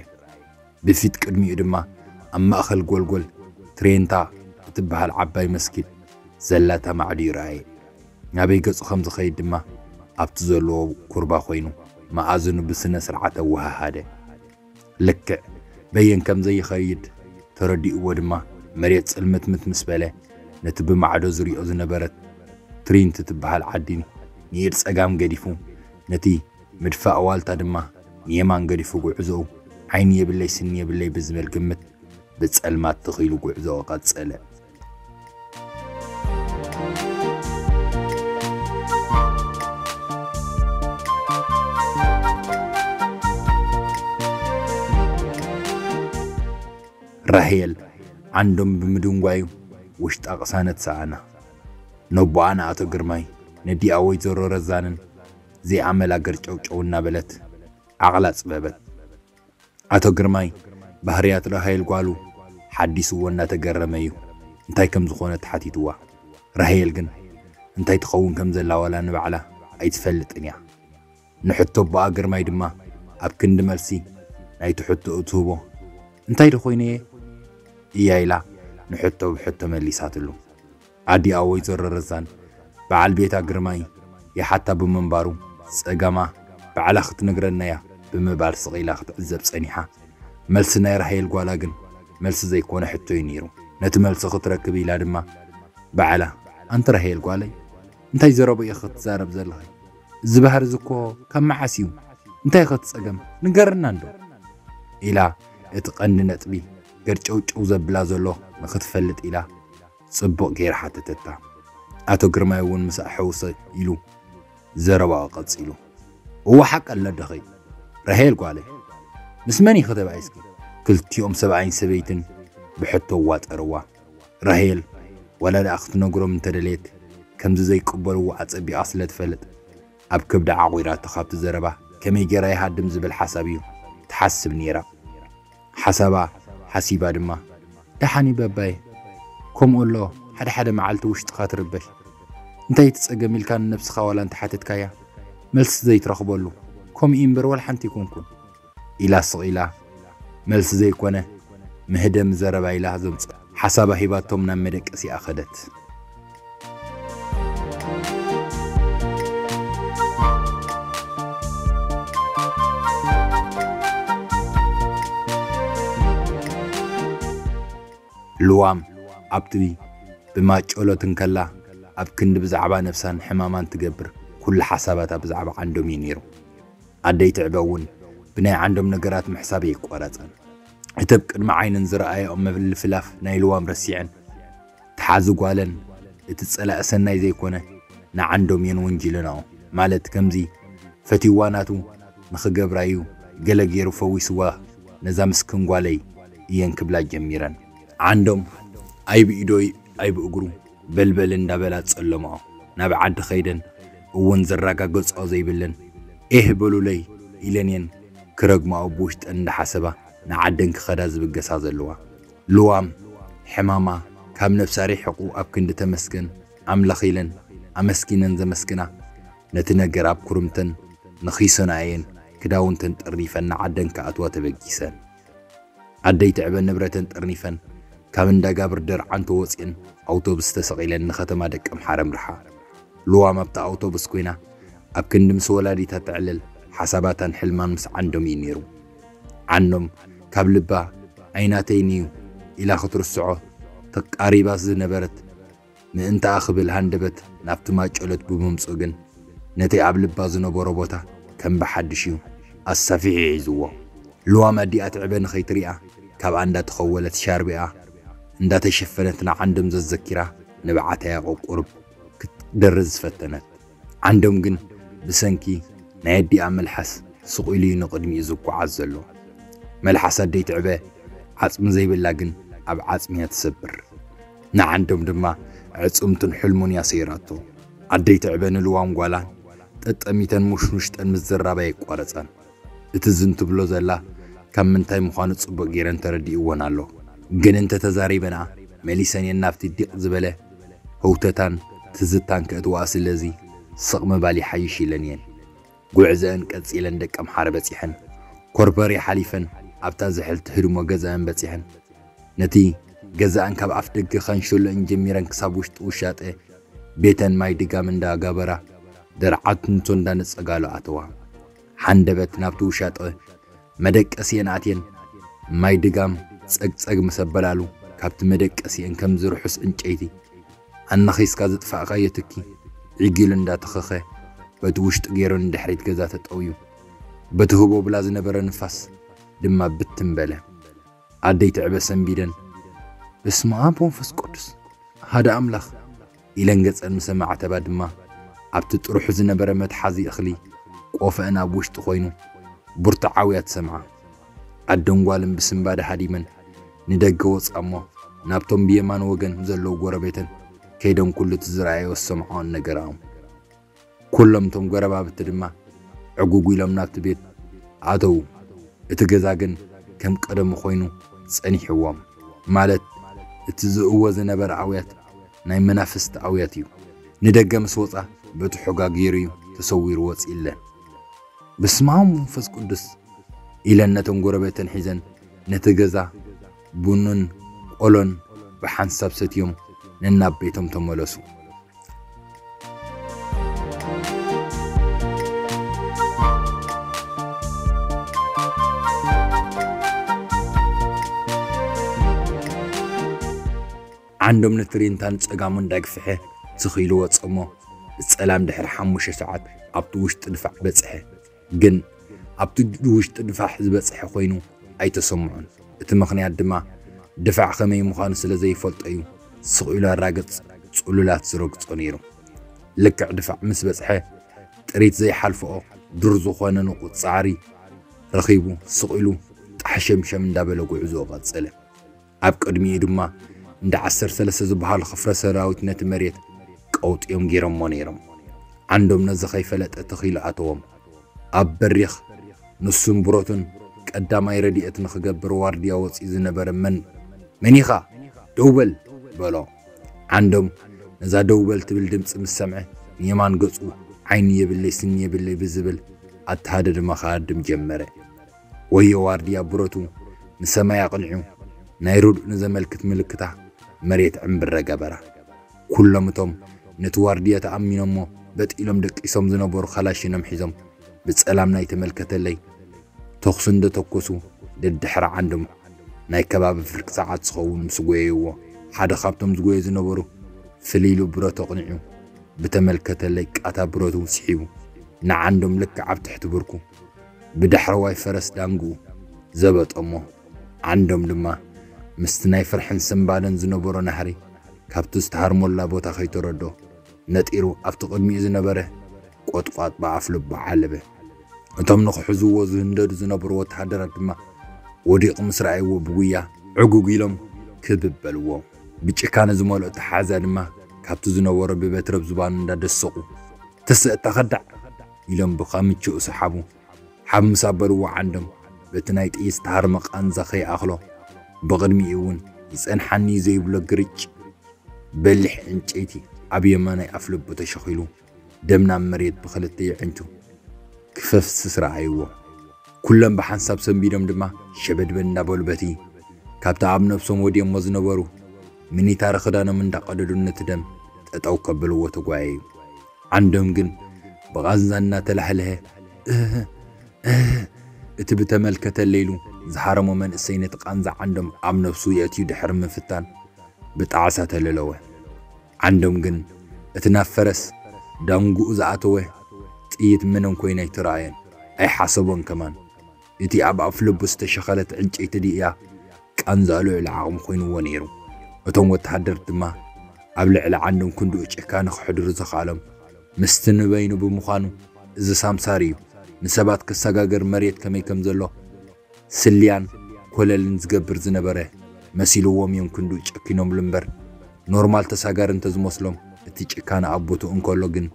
ብፊት ቅድሚኡ ድማ ኣብ ማእከል ጎልጎል ትሬንታ እትበሃል ዓባይ መስጊድ ዘላታ ማዕድኡ ረኣየ። ናበይ ገጹ ከም ዝኸይድ ድማ ኣብቲ ዘለዎ ኩርባ ኮይኑ መኣዝኑ ብስነ ስርዓት ኣወሃሃደ። ልክዕ በየን ከም ዘይኸይድ ተረዲእዎ ድማ መሬት ጽልምትምት ምስ በለ ነቲ ብማዕዶ ዝሪኦ ዝነበረት ትሪንት ትበሃል ዓዲ ንኢድ ጸጋም ገዲፉ ነቲ ምድፋእ ዋልታ ድማ ንየማን ገዲፉ ጉዕዞኡ ዓይኒ የብለይ ስኒ የብለይ ብዝብል ግምት ብጸልማት ትኺሉ ጉዕዞኡ ቀጸለ። ራሄል ዓንዶም ብምድንጓዩ ውሽጣ ቅሳነት ሰኣና። ነቦኣ ንኣቶ ግርማይ ነዲኣ ወይዘሮ ረዛንን ዚኣ መላ ገርጨውጨው እናበለት ዓቕላ ጽበበት። ኣቶ ግርማይ ባህርያት ራሄል ጓሉ ሓዲስዎ እናተገረመ እዩ እንታይ ከም ዝኾነ ተሓቲትዋ። ራሄል ግን እንታይ ትኸውን ከም ዘላ ዋላ ንባዕላ ኣይትፈልጥን እያ። ንሕቶ ኣቦኣ ግርማይ ድማ ኣብ ክንዲ መልሲ ናይቲ ሕቶ እትህቦ እንታይ ዶ ኮይነ እየ እያ ኢላ ንሕቶ ብሕቶ መሊሳትሉ። ኣዲኣ ወይዘሮ ረዛን በዓል ቤታ ግርማይ ይሓታ ብምንባሩ ጸገማ ባዕላ ክትነግረና እያ ብምባል ስቕ ኢላ ክትዕዘብ ጸኒሓ። መልሲ ናይ ራሄል ጓላ ግን መልሲ ዘይኮነ ሕቶ እዩ ነይሩ። ነቲ መልሲ ክትረክብ ኢላ ድማ ባዕላ ኣንቲ ራሄል ጓለይ እንታይ ዘረባ ኢኺ ክትዛረብ ዘለኺ? እዚ ባህሪ እዚ እኮ ካብ መዓስ እዩ? እንታይ ኢኺ እቲ ጸገም? ንገርና እንዶ ኢላ እቲ ቀንዲ ነጥቢ ገርጨውጨው ዘብላ ዘሎ ንኽትፈልጥ ኢላ ጽቡቕ ገይራ ሓተተታ። ኣቶ ግርማይ እውን ምስ ኣሐውሰ ኢሉ ዘረባኡ ቀጺሉ። እወ ሓቂ ኣለደኺ ራሄል ጓለይ። ምስ መን ኢኺ ተባኢስኪ? ክልቲኦም ሰብኣይን ሰበይትን ብሕቶ ኣዋጠርዋ። ራሄል ዋላ ደኣ ክትነግሮም እንተደለየት ከምዚ ዘይቅበልዎ ኣጸቢቓ ስለ ትፈልጥ ኣብ ከብዳ ዓቑራቶ ካብቲ ዘረባ ከመይ ገይራ ይሃድም ዝብል ሓሳብ እዩ ትሓስብ ነይራ። ሓሳባ ሓሲባ ድማ ደሓን እዩ በባየ። ከምኡ ኣሎ ሓደ ሓደ መዓልቲ ውሽጥኻ ትርበሽ። እንታይ እቲ ጸገም ኢልካ ንነብስኻ ዋላ እንተሓተትካያ መልሲ ዘይትረኽበሉ ከምኡ እዩ እምበር ዋላ ሓንቲ ይኩንኩን ኢላ ስቕ ኢላ መልሲ ዘይኮነ መህደሚ ዘረባ ኢላ ዘምጽእ ሓሳባ ሂባቶም ናብ መደቀሲኣ ከደት። ልዋም ኣብቲ ብማጨሎት እንከላ ኣብ ክንዲ ብዛዕባ ነብሳን ሕማማን ትገብር ኩሉ ሓሳባታ ብዛዕባ ዓንዶም እዩ ነይሩ። ኣደይ ትዕበ እውን ብናይ ዓንዶም ነገራት ምሕሳብ የቋረጸን። እቲ ኣብ ቅድሚ ዓይነን ዝረኣየኦ ምልፍላፍ ናይ ልዋም ረሲዐን ተሓዚ ጓለን እቲ ጸላኢ ሰናይ ዘይኮነ ንዓንዶም እየን ወንጂለናኦ ማለት ከምዚ ፈትይዋ ናቱ ንኽገብራ እዩ ገለ ገይሩ ፈዊስዋ ነዛ ምስክን ጓለይ እየን ክብላ ጀሚረን። ዓንዶም ኣይብኢዶ ኣይብእግሩ በልበል እንዳበላ ጸለማኦ ናብ ዓዲ ኸይደን እውን ዘረጋገጽኦ ዘይብለን ኤህ በሉለይ ኢለን እየን ክረግማኦ ብውሽጠን እንዳሓሰባ ንዓደን ክኸዳ ዝብገሳ ዘለዋ። ልዋም ሕማማ ካብ ነብሳ ሪሕቑ ኣብ ክንዲ ተመስገን ኣምላኽ ኢለን ኣመስጊነን ዘመስግና ነቲ ነገር ኣብ ኩርምተን ንኺሶና እየን ክዳውንተን ጠርኒፈን ንዓደን ክኣትዋ ተበጊሰን። ኣደይ ትዕበ ንብረተን ጠርኒፈን ካብ እንዳ ጋብር ደርዓን ተወፂአን ኣውቶቡስ ተሰቒለን ንኸተማ ደቀምሓረ ኣምርሓ። ልዋም ኣብታ ኣውቶቡስ ኮይና ኣብ ክንዲ ምስ ወላዲታ ተዕልል ሓሳባታን ሕልማን ምስ ዓንዶም እዩ ነይሩ። ዓንዶም ካብ ልባ ኣይናተይን እዩ ኢላ ክትርስዖ ተቃሪባ ዝነበረት ምእንታኣ ክብል ሃንደበት ናብቲ ማጨሎት ብምምፅኡ ግን ነቲ ኣብ ልባ ዝነበሮ ቦታ ከም ብሓድሽ እዩ ኣሳፊሑ ሒዝዎ። ልዋም ኣዲኣ ትዕበ ንኸይትሪኣ ካብኣ እንዳተኸወለት ሻርቢኣ እንዳተሸፈነት ንዓንዶም ዘዘኪራ ንብዓታ የቐቁርብ ክትደርዝ ፈተነት። ዓንዶም ግን ብሰንኪ ናይ ኣዲኣ መልሓስ ስቕ ኢሉ እዩ ንቕድሚኡ ዝጓዓዝ ዘሎ። መልሓስ ኣደይ ትዕበ ዓጽሚ ዘይብላ ግን ኣብ ዓጽሚ እያ ትሰብር። ንዓንዶም ድማ ዕጽምቱን ሕልሙን እያ ሰይራቶ። ኣደይ ትዕበ ንልዋም ጓላን ጠጠሚተን ሙሽሙሽጠን ምስ ዝራባ የቋረጸን። እቲ ዝን ትብሎ ዘላ ካብ ምንታይ ምዃኑ ጽቡቕ ገይረን ተረዲእወን ኣሎ። ግን እንተ ተዛሪበንኣ መሊሰን እየን ናብቲ ዲቕ ዝበለ ህውተታን ትዝታን ከእትዋ ስለዚ ስቕ ምባል ይሓይሽ ኢለን እየን። ጉዕዘአን ቀጺለን ደቀምሓረ በጺሐን። ኮርበሪ ሓሊፈን ኣብታ ዝሕልቲ ህድሞ ገዛአን በጺሐን። ነቲ ገዛኣን ካብ ኣፍ ደገ ካንሸሎአን ጀሚረን ክሳብ ውሽጢ ውሻጠ ቤተን ማይ ድጋም እንዳጋበራ ደርዓት እንቶ እንዳነጸጋሉ ኣተዋ። ሓንደበት ናብቲ ውሻጠ መደቀሲአን ኣትየን ማይ ድጋም ጸግጸግ ምስ ኣበላሉ ካብቲ መደቀሲአን ከም ዝርሑስ ዕንጨይቲ ኣናኺስካ ዝጥፋእካዮ ትኪ ዒጊሉ እንዳተኸኸ በቲ ውሽጢ ገይሩ ንድሕሪት ገዛ ተጠውዩ። በቲ ህቦብላ ዝነበረ ንፋስ ድማ ብትን በለ። ኣደይ ትዕበ ሰንቢደን፣ "በስመ ኣብ ወመንፈስ ቅዱስ፣ ሓደ ኣምላኽ" ኢለን ገጸን ምስ ኣማዕተባ ድማ፣ ኣብቲ ጥርሑ ዝነበረ መትሓዚ እኽሊ ቆፈአን ኣብ ውሽጢ ኮይኑ፣ ብርቱዕ ኣውያት ሰምዓ። ኣደን ጓልን ብስንባደ ሃዲመን ንደገ ወጻ እሞ፣ ናብቶም ብየማን ወገን ዘለዉ ጎረቤተን ከይደን ኩሉ እቲ ዝረኣዮ ዝሰምዓኦን ነገራኦም። ኩሎም እቶም ጎረባብቲ ድማ ዕጉግ ኢሎም ናብቲ ቤት ኣተዉ። እቲ ገዛ ግን ከም ቀደሙ ኮይኑ ጸኒሕዎም። ማለት እቲ ዝእወ ዝነበረ ኣውያት ናይ መናፍስቲ ኣውያት እዩ። ንደገ ምስ ወጻ በቲ ሑጋ ገይሩ እዩ ተሰዊሩ ወጺእለን። "በስመ ኣብ መንፈስ ቅዱስ" ኢለን ነተን ጎረቤተን ሒዘን ነቲ ገዛ ቡንን ቆሎን ብሓንሳብ ሰትዮም ነናብ ቤቶም ተመለሱ። ዓንዶም ንትሪንታን ጸጋሙ እንዳግፍሐ ስኽ ኢሉ ወጸ እሞ፣ ብጸላም ድሕሪ ሓሙሽተ ሰዓት ኣብቲ ውሽጢ ድፋዕ በጽሐ። ግን ኣብቲ ውሽጢ ድፋዕ ዝበጽሐ ኮይኑ ኣይተሰምዖን። እቲ ምኽንያት ድማ ድፋዕ ከመይ ምዃኑ ስለ ዘይፈልጦ እዩ። ስቕ ኢሉ ኣራግጽ ጽሉላት ዝረግጾ ነይሩ። ልክዕ ድፋዕ ምስ በጽሐ ጥሪት ዘይሓልፍኦ ዱር ዝኾነ ንቑጽ ጻዕሪ ረኺቡ ስቕ ኢሉ ጣሕሸምሸም እንዳበለ ጉዕዞ ቀጸለ። ኣብ ቅድሚኡ ድማ እንዳ ዓሰርተ ሰለስተ ዝበሃሉ ክፍለ ሰራዊት ነቲ መሬት ቀውጢኦም ገይሮሞ ነይሮም። ዓንዶም ነዚ ከይፈለጠ ተኺሉ ኣተዎም። ኣብ በሪኽ ንሱን ብረቱን ቀዳማይ ረድኤት ንኽገብር ዋርድያ ወፂኡ ዝነበረ መን መን ኢኻ? ደው በል በሎ። ዓንዶም ነዛ ደው በል ትብል ድምፂ ምስ ሰምዐ ንየማን ገፁ ዓይኒ የብለይ ስኒ የብለይ ብዝብል ኣተሃደድማ ክሃድም ጀመረ። ወዮ ዋርድያ ብረቱ ንሰማይ ኣቕኒዑ ናይ ርድኡ ንዘመልክት ምልክታ መሬት ዕምብረ ገበራ። ኩሎም እቶም ነቲ ዋርድያ ተኣሚኖሞ በጥ ኢሎም ደቂሶም ዝነበሩ ካላሽኖም ሒዞም ብጸላም ናይ ተመልከተለይ ተኹሲ እንደተኮሱ ደድሕሪ ዓንዶም ናይ ከባቢ ፍርቂ ሰዓት ዝኸውን ምስ ጎየይዎ ሓደ ካብቶም ዝጎየ ዝነበሩ ፍልይ ኢሉ ብረቱ ኣቕኒዑ ብተመልከተለይ ቃታ ብረቱ ስሒቡ ንዓንዶም ልክዕ ኣብ ትሕቲ ብርኩ ብዳሕረዋይ ፈረስ ዳንግኡ ዘበጠሞ። ዓንዶም ድማ ምስቲ ናይ ፍርሕን ስንባደን ዝነበሮ ናህሪ ካብቲ ዝተሃርመላ ቦታ ከይተረዶ ነጢሩ ኣብቲ ቅድሚኡ ዝነበረ ቆጥቋጥ ብኣፍ ልቡ ዓለበ። እቶም ንኽሕዝዎ ዝህንደዱ ዝነበሩ ወተሃደራት ድማ ወዲቑ ምስ ረኣይዎ ብጉያ ዕጉግ ኢሎም ክብብ በልዎ። ብጭካነ ዝመልኦ ተሓዛ ድማ ካብቲ ዝነበሮ ብበትረብ ዝባኑ እንዳደሰቑ "ትስእ እታ ከዳዕ!" ኢሎም ብኻምችኡ ሰሓቡ። ሓብ ምስ ኣበልዎ ዓንዶም በቲ ናይ ጥይት ዝተሃርመ ቃንዛ ከይኣኽሎ ብቕድሚኡ እውን ይጸንሓኒ ዘይብሎ ግርጭ በሊሕ ዕንጨይቲ ኣብ የማናይ ኣፍልቡ ተሸኺሉ ደም ናብ መሬት ብኽልተ የዕንቱ ክፈፍስስ ረኣይዎ። ኩሎም ብሓንሳብ ሰንቢዶም ድማ ሸበድበድ እንዳበሉ በቲ ካብቲ ኣብ ነብሶም ወዲኦሞ ዝነበሩ ሚኒታሪ ክዳኖም እንዳቐደዱ ነቲ ደም ጠጠው ከብልዎ ተጓየዩ። ዓንዶም ግን ብቓንዛ እናተላህለሀ እህ እህ እቲ ብተመልከተለይሉ ዝሃረሞ መንእሰይ ነቲ ቃንዛ ዓንዶም ኣብ ነብሱ የእትዩ ድሕሪ ምፍታን ብጣዕሳ ተለለወ። ዓንዶም ግን እቲ ናብ ፈረስ ዳንጉኡ ዝኣተወ ጥይት ምንም ኮይነ ኣይተራእየን፣ ኣይሓሰቦን ከማን። እቲ ኣብ ኣፍልቡ ዝተሸኸለት ዕንጨይቲ ድያ ቃንዛኡ ልዑል ዓቕሚ ኮይንዎ ነይሩ። እቶም ወተሃደር ድማ ኣብ ልዕሊ ዓንዶም ክንድኡ ጭካነ ክሕድሩ ዘኽኣሎም ምስቲ ንበይኑ ብምዃኑ እዚ ሳምሳር እዩ ንሰባት ክሰጋገር መሬት ከመይ ከም ዘሎ ስልያን ኮለልን ዝገብር ዝነበረ መሲልዎም እዮም ክንድኡ ጨኪኖምሉ እምበር ኖርማል ተሳጋሪ እንተዝመስሎም እቲ ጭካነ ኣብ ቦትኡ እንከሎ ግን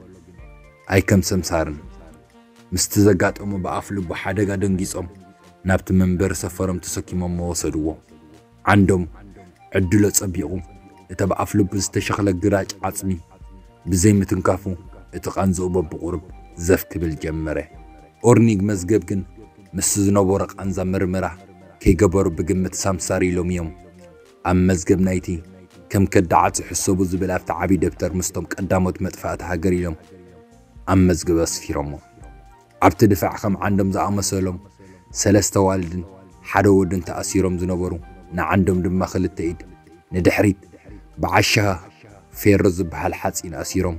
ኣይከም ሰምሳርን። ምስቲ ዘጋጠሞ ብኣፍ ልቡ ሓደጋ ደንጊጾም ናብቲ መንበሪ ሰፈሮም ተሰኪሞሞ ወሰድዎ። ዓንዶም ዕድሎ ጸቢቑ እቲ ብኣፍ ልቡ ዝተሸኽለ ግራጭ ዓጽሚ ብዘይ ምትንካፉ እቲ ቃንዛኡ በብቑሩብ ዘፍ ክብል ጀመረ። ኦርኒግ መዝገብ ግን ምስ ዝነበሮ ቃንዛ ምርመራ ከይገበሩ ብግምት ሳምሳር ኢሎም እዮም ኣብ መዝገብ ናይቲ ከም ከዳዓት ዝሕሰቡ ዝብል ኣብቲ ዓቢ ደብተር ምስቶም ቀዳሞት መጥፋእቲ ሃገር ኢሎም ኣብ መዝገብ ኣስፊሮሞ። ኣብቲ ድፋዕ ከም ዓንዶም ዝኣመሰሎም ሰለስተ ዋልድን ሓደ ወድን ተኣሲሮም ዝነበሩ ንዓንዶም ድማ ክልተ ኢድ ንድሕሪት ብዓሻ ፌሮ ዝበሃል ሓፂን ኣሲሮም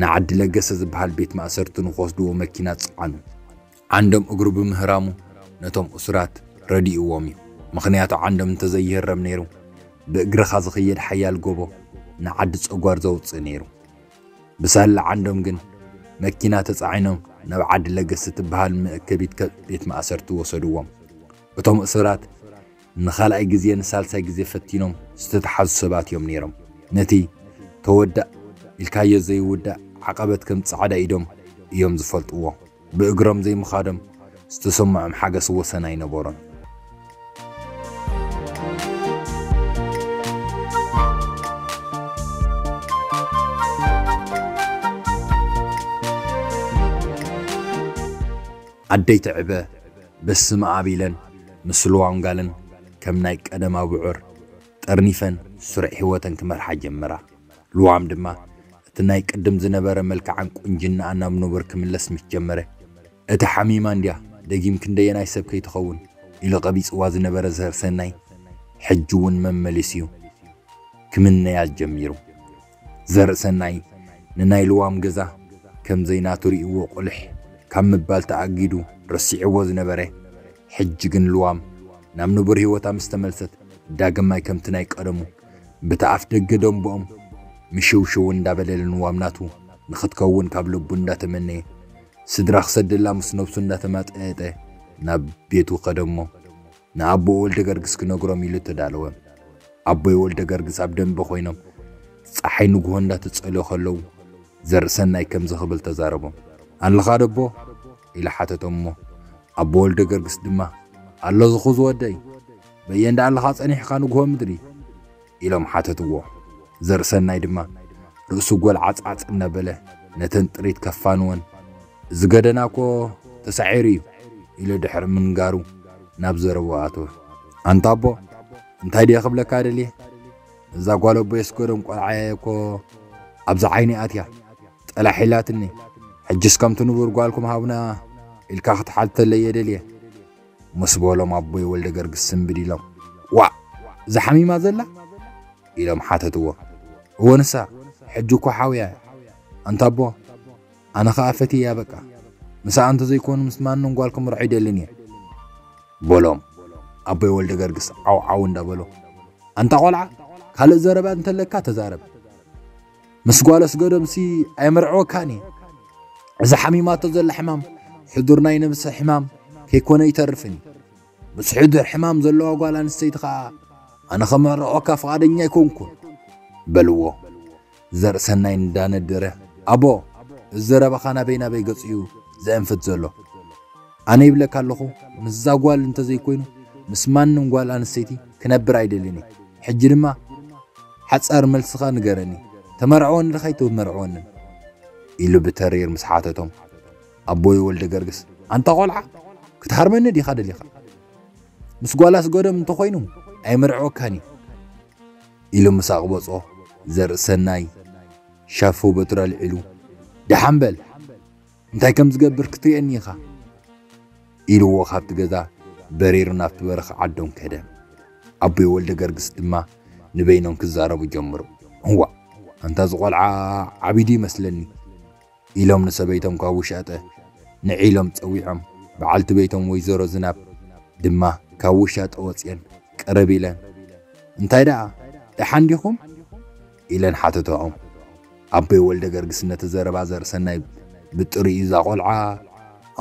ንዓዲ ለገሰ ዝበሃል ቤት ማእሰርቲ ንክወስድዎ መኪና ጸዓኑ። ዓንዶም እግሩ ብምህራሙ ነቶም እሱራት ረዲእዎም እዩ። ምኽንያቱ ዓንዶም እንተዘይህረም ነይሩ ብእግርኻ ዝኽየድ ሓያል ጎቦ ንዓዲ ጸጓር ዘውፅእ ነይሩ። ብሳላ ዓንዶም ግን መኪና ተጻዒኖም ናብ ዓዲ ለገስ እትበሃል መእከቢት ከ- ቤት ማእሰርቲ ወሰድዎም። እቶም እሱራት ንኻልኣይ ግዜ ንሳልሳይ ግዜ ፈቲኖም ዝተተሓዙ ሰባት እዮም ነይሮም። ነቲ ተወዳእ ኢልካዮ ዘይውዳእ ዓቐበት ከም ጻዕዳ ኢዶም እዮም ዝፈልጥዎ። ብእግሮም ዘይምኻዶም ዝተሰምዖም ሓገስ ወሰን ኣይነበሮን። ኣደይ ትዕበ በስመ ኣብ ኢለን ምስ ልዋም ጋለን ከም ናይ ቀደም ኣብዑር ጠርኒፈን ስሩዕ ህይወተን ክመርሓ ጀመራ። ልዋም ድማ እቲ ናይ ቅድም ዝነበረ መልክዓን ቁንጅናኣን ናብ ንቡር ክምለስ ምስ ጀመረ፣ "እታ ሓሚማ እንድያ፣ ደጊም ክንደየናይ ሰብ ከይትኸውን?" ኢሉ ቀቢጽዋ ዝነበረ ዘርሰናይ፣ ሕጂ እውን መመሊሱ'ዩ ክምነያ ጀሚሩ። ዘርእሰናይ ንናይ ልዋም ገዛ ከም ዘይናቱ ርእይዎ ቁልሕ ካብ ምባል ተኣጊዱ ረሲዕዎ ዝነበረ፣ ሕጂ ግን ልዋም ናብ ንቡር ህይወታ ምስ ተመልሰት ዳግማይ ከምቲ ናይ ቀደሙ ብቲ ኣፍ ደገ ደንብኦም ምሽውሽው እንዳበለ ልንዋም ናቱ ንኽትከውን ካብ ልቡ እንዳተመነየ፣ ስድራ ክሰደላ ምስ ነብሱ እንዳተማጠጠ ናብ ቤቱ ከደሞ፣ ንኣቦ ወልደ ገርግስ ክነግሮም ኢሉ ተዳለወ። ኣቦይ ወልደ ገርግስ ኣብ ደንበ ኮይኖም ጸሓይ ንግሆ እንዳተጸልዮ ከለዉ፣ ዘርእሰናይ ከምዚ ክብል ተዛረቦም። "ኣለኻ ደቦ?" ኢሉ ሓተቶም እሞ፣ ኣቦ ወልደ ገርግስ ድማ፣ "ኣለኹ ዝወደይ፣ በየንዳ ኣለኻ ጸኒሕካ ንግሆ ምድሪ?" ኢሎም ሓተትዎ። ዘርእሰናይ ድማ ርእሱ ጎልዓጽዓጽ እናበለ ነተን ጥሪት ከፋንወን፣ "እዚ ገደና እኮ ተሳዒሩ እዩ" ኢሉ ድሕሪ ምንጋሩ ናብ ዘረብኡ ኣተወ። "ኣንታ ኣቦ፣ እንታይ ድየ ክብለካ ደልየ? እዛ ጓል ኣቦ የስገዶም ቆልዓየ እኮ ኣብዚ ዓይኒ ኣትያ፣ ጠላሕ ኢላትኒ። ሕጅስ ከምቲ ንቡር ጓልኩም ሃቡና ኢልካ ክትሓተለይ እየ ደልየ" ምስ በሎም ኣቦይ ወልደ ገርግስ ስንብድ ኢሎም፣ "ዋእ! እዛ ሓሚማ ዘላ?" ኢሎም ሓተትዎ። "እወ ንሳ፣ ሕጂ እኮ ሓውያ እያ። ኣንታ ኣቦ፣ ኣነ ኸኣ ፈትየያ በቃ። ምስኣ እንተዘይኮኑ ምስ ማንም ጓል ክምርዖ ኣይደልን እየ" በሎም። ኣቦይ ወልደ ገርግስ ዓው ዓው እንዳበሎ፣ "ኣንታ ቆልዓ፣ ካልእ ዘረባ እንተለካ ተዛረብ። ምስ ጓል ኣስገዶምሲ ኣይምርዕወካን እየ። እዛ ሓሚማቶ ዘላ ሕማም ሕዱር ናይ ነብሰ ሕማም ከይኮነ ኣይተርፍን እዩ። ምስ ሕዱር ሕማም ዘለዋ ጓል ኣንስተይቲ ኸኣ ኣነ ኸምርዖካ ፍቓደኛ ኣይኮንኩን" በልዎ። ዘርእሰናይ እንዳነደረ፣ "ኣቦ፣ እዚ ዘረባኻ ናበይ ናበይ ገጹ እዩ ዘእንፍት ዘሎ? ኣነ ይብለካ ኣለኹ፣ ምስዛ ጓል እንተዘይኮይኑ ምስ ማንም ጓል ኣንስተይቲ ክነብር ኣይደልን እየ። ሕጂ ድማ ሓጻር መልስኻ ንገረኒ፣ ተመርዕወኒ ዲኻ ኣይትመርዕወንን?" ኢሉ ብተሪር ምስ ሓተቶም፣ ኣቦይ ወልደ ገርግስ፣ "ኣንታ ቆልዓ፣ ክትሃርመኒ ዲኻ ደሊኻ? ምስ ጓል ኣስገዶም እንተኾይኑ ኣይምርዕወካን እዩ" ኢሉ ምስ ኣቕበጾ፣ ዘርእሰናይ ሻፎ በትሩ ኣልዒሉ፣ "ደሓን በል፣ እንታይ ከም ዝገብር ክትርእየኒ ኢኻ" ኢልዎ ካብቲ ገዛ በሪሩ ናብቲ በረኻ ዓዶም ከደ። ኣቦይ ወልደ ገርግስ ድማ ንበይኖም ክዛረቡ ጀምሩ። "እዋ፣ ኣንታ እዚ ቆልዓ ዓቢዱ ይመስለኒ" ኢሎም ንሰበይቶም ካብ ውሻጠ ንዒሎም ጸዊዖም። በዓልቲ ቤቶም ወይዘሮ ዝናብ ድማ ካብ ውሻጠ ወጽየን ቅርብ ኢለን፣ "እንታይ ደኣ፣ ደሓን ዲኹም?" ኢለን ሓተተኦም። ኣቦይ ወልደ ገርግስ ነቲ ዘረባ ዘርእሰናይ ብጥሪኡ፣ "እዛ ቆልዓ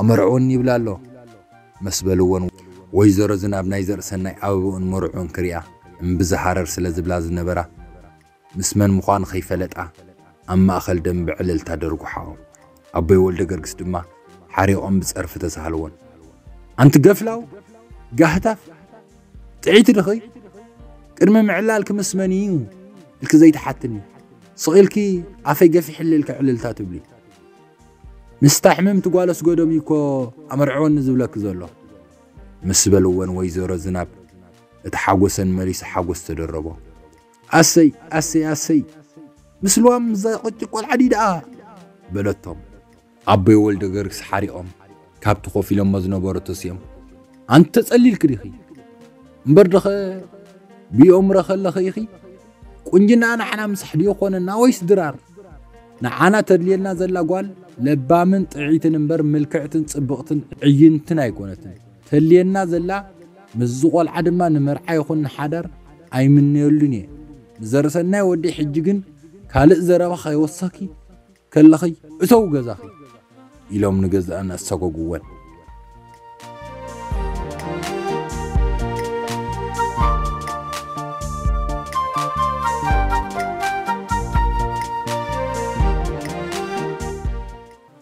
ኣመርዕወኒ ይብላ ኣሎ" ምስ በልወን፣ ወይዘሮ ዝናብ ናይ ዘርእሰናይ ኣበባኡን መርዕኡን ክሪኣ እምብዛ ሃረር ስለ ዝብላ ዝነበራ፣ ምስ መን ምዃኑ ከይፈለጣ ኣብ ማእከል ደንበ ዕልልታ ደርጉሓኦም። ኣቦይ ወልደ ገርግስ ድማ ሓሪቖም ብጸርፊ ተሳህልወን። "ኣንቲ ገፍላው፣ ጋህታፍ፣ ጥዒቲ ድኺ? ቅድሚ ምዕላልኪ ምስ መን እዩ ኢልኪ ዘይትሓትኒ? ስቕ ኢልኪ ኣፈይ ገፊሕለይ ኢልኪ ዕልልታ ትብሊ? ምስታ ሕምምቲ ጓል ኣስገዶም እዩ እኮ ኣመርዕወኒ ዝብለኪ ዘሎ" ምስ በልወን፣ ወይዘሮ ዝናብ እቲ ሓጎሰን መሊሱ ሓጎስ ተደረቦ። "ኣሰይ፣ ኣሰይ፣ ኣሰይ! ምስ ልዋም ዘቕጭ ቆልዓ ድዩ ደኣ?" በለቶም። ኣቦይ ወልደ ገርግስ ሓሪቖም ካብቲ ኮፍ ኢሎሞ ዝነበሩ ተሲኦም፣ "ኣንቲ ተጸሊልኪ ዲኺ? እምበር ደኸ ብእምሮኺ ኣለኺ ኢኺ? ቁንጅና ንዓና ምሳሕ ድዩ ኮነና ወይስ ድራር? ንዓና ተድልየና ዘላ ጓል ለባምን ጥዕይትን እምበር ምልክዕትን ጽብቕትን ዕይንትን ኣይኮነትን። ተድልየና ዘላ ምስዚ ቆልዓ ድማ ንመርዓ ይኹን ንሓዳር ኣይምነየሉን እየ። ንዘርሰናይ ወደይ ሕጂ ግን ካልእ ዘረባ ከይወሰኺ ከለኺ እተው ገዛኺ" ኢሎም ንገዛእን ኣሳጎግወን።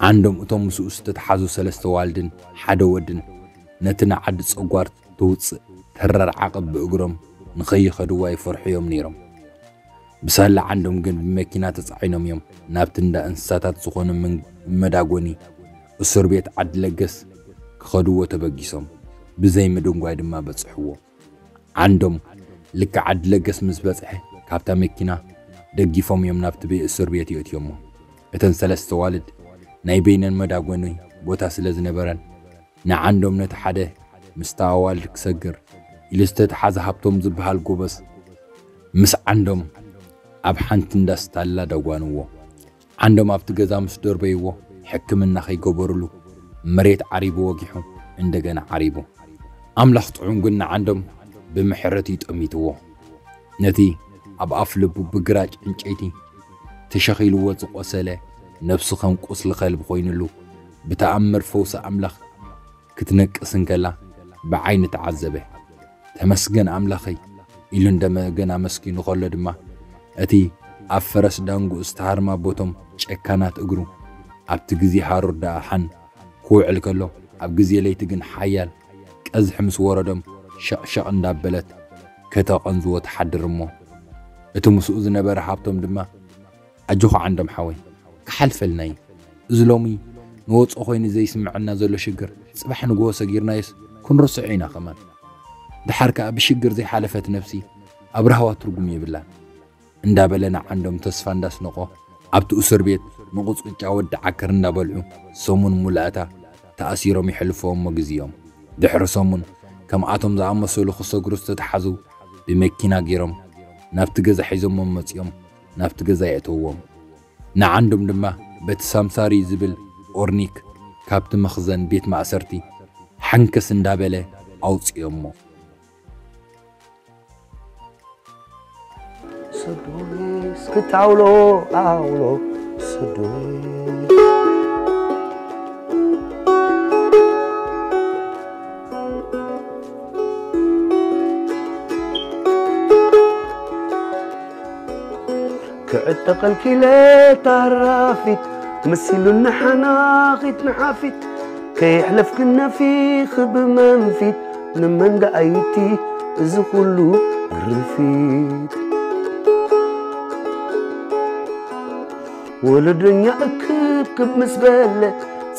ዓንዶም እቶም ምስኡ ዝተተሓዙ ሰለስተ ዋልድን ሓደ ወድን ነቲ ንዓዲ ጸጓር ትውጽእ ተራር ዓቐብ ብእግሮም ንኸይኸድዋ ይፈርሑ እዮም ነይሮም። ብሳላ ዓንዶም ግን ብመኪና ተጻዒኖም እዮም ናብቲ እንዳ እንስሳታት ዝኾነ መን-፣ መዳጎኒ እሱር ቤት ዓዲ ለገስ ክኸድዎ ተበጊሶም፣ ብዘይ ምድንጓይ ድማ በጽሕዎ። ዓንዶም ልክዕ ዓዲ ለገስ ምስ በጽሐ ካብታ መኪና ደጊፎም እዮም ናብቲ ቤ-፣ እሱር ቤት የእትዮሞ። እተን ሰለስተ ዋልድ ናይ በይነን መዳጎኒ ቦታ ስለ ዝነበረን ንዓንዶም ነቲ ሓደ ምስታ ኣዋልድ ክሰግር ኢሉ ዝተተሓዘ ሃብቶም ዝበሃል ጎበዝ ምስ ዓንዶም ኣብ ሓንቲ እንዳ ስታላ ዳጓንዎ። ዓንዶም ኣብቲ ገዛ ምስ ደርበይዎ ሕክምና ከይገበሩሉ መሬት ዓሪቡ ወጊሑ እንደገና ዓሪቡ። ኣምላኽ ጥዑም ግን ንዓንዶም ብምሕረት እዩ ጠሚትዎ። ነቲ ኣብ ኣፍ ልቡ ብግራጭ ዕንጨይቲ ተሸኺልዎ ዝቖሰለ ነብሱ ከም ቁስሊ ከልቢ ኮይኑሉ ብተኣምር ፈውሲ ኣምላኽ ክትነቅስ እንከላ ብዓይኒ ተዓዘበ። "ተመስገን ኣምላኸይ" ኢሉ እንደመገን ኣመስጊኑ ከሎ ድማ እቲ ኣብ ፈረስ ዳንጉ ዝተሃርማ ቦቶም ጨካናት እግሩ ኣብቲ ግዜ ሃሩር ደኣ ሓን ክውዕል ከሎ ኣብ ግዜ ለይቲ ግን ሓያል ቀዝሒ ምስ ወረዶም ሸቕሸቕ እንዳበለት ከተቐንዝዎ ትሓድር እሞ እቲ ምስኡ ዝነበረ ሃብቶም ድማ ኣጆኻ ዓንዶም ሓወይ፣ ክሓልፈልና እዩ። እዚ ሎሚ ንወጾ ኮይኑ ዘይስምዐና ዘሎ ሽግር፣ ጽባሕ ንግሆ ሰጊርናዮስ ክንርስዖ ኢና ከማን። ደሓር ከኣ ብሽግር ዘይሓለፈት ነብሲ ኣብ ራህዋ ትርጉም የብላን። እንዳበለ ንዓንዶም ተስፋ እንዳስነቆ፣ ኣብቲ እስር ቤት ንቁጽቅጫ ወዲ ዓከር እንዳበልዑ ሰሙን ሙላእታ ተኣሲሮም የሕልፍዎ እሞ ግዜኦም። ድሕሪ ሰሙን ከምኣቶም ዝኣመሰሉ ክሰግሩ ዝተተሓዙ ብመኪና ገይሮም ናብቲ ገዛ ሒዞሞም መጺኦም ናብቲ ገዛ የእተውዎም። ንዓንዶም ድማ በቲ ሳምሳሪ ዝብል ኦርኒክ ካብቲ መኽዘን ቤት ማእሰርቲ ሓንከስ እንዳበለ ኣውጽኦሞ። ሰዶስ ክታውሎ ኣውሎ ሰዶስ ክዕጠቐልኪ ኢለ ታራፊት መሲሉኒ ሓናኺት ንሓፊት ከየሕለፍክን ነፊኺ ብመንፊት ንመን ደኣ ዩቲ እዚ ኩሉ ግርፊት ወለደኛ እክብክብ ምስ በለ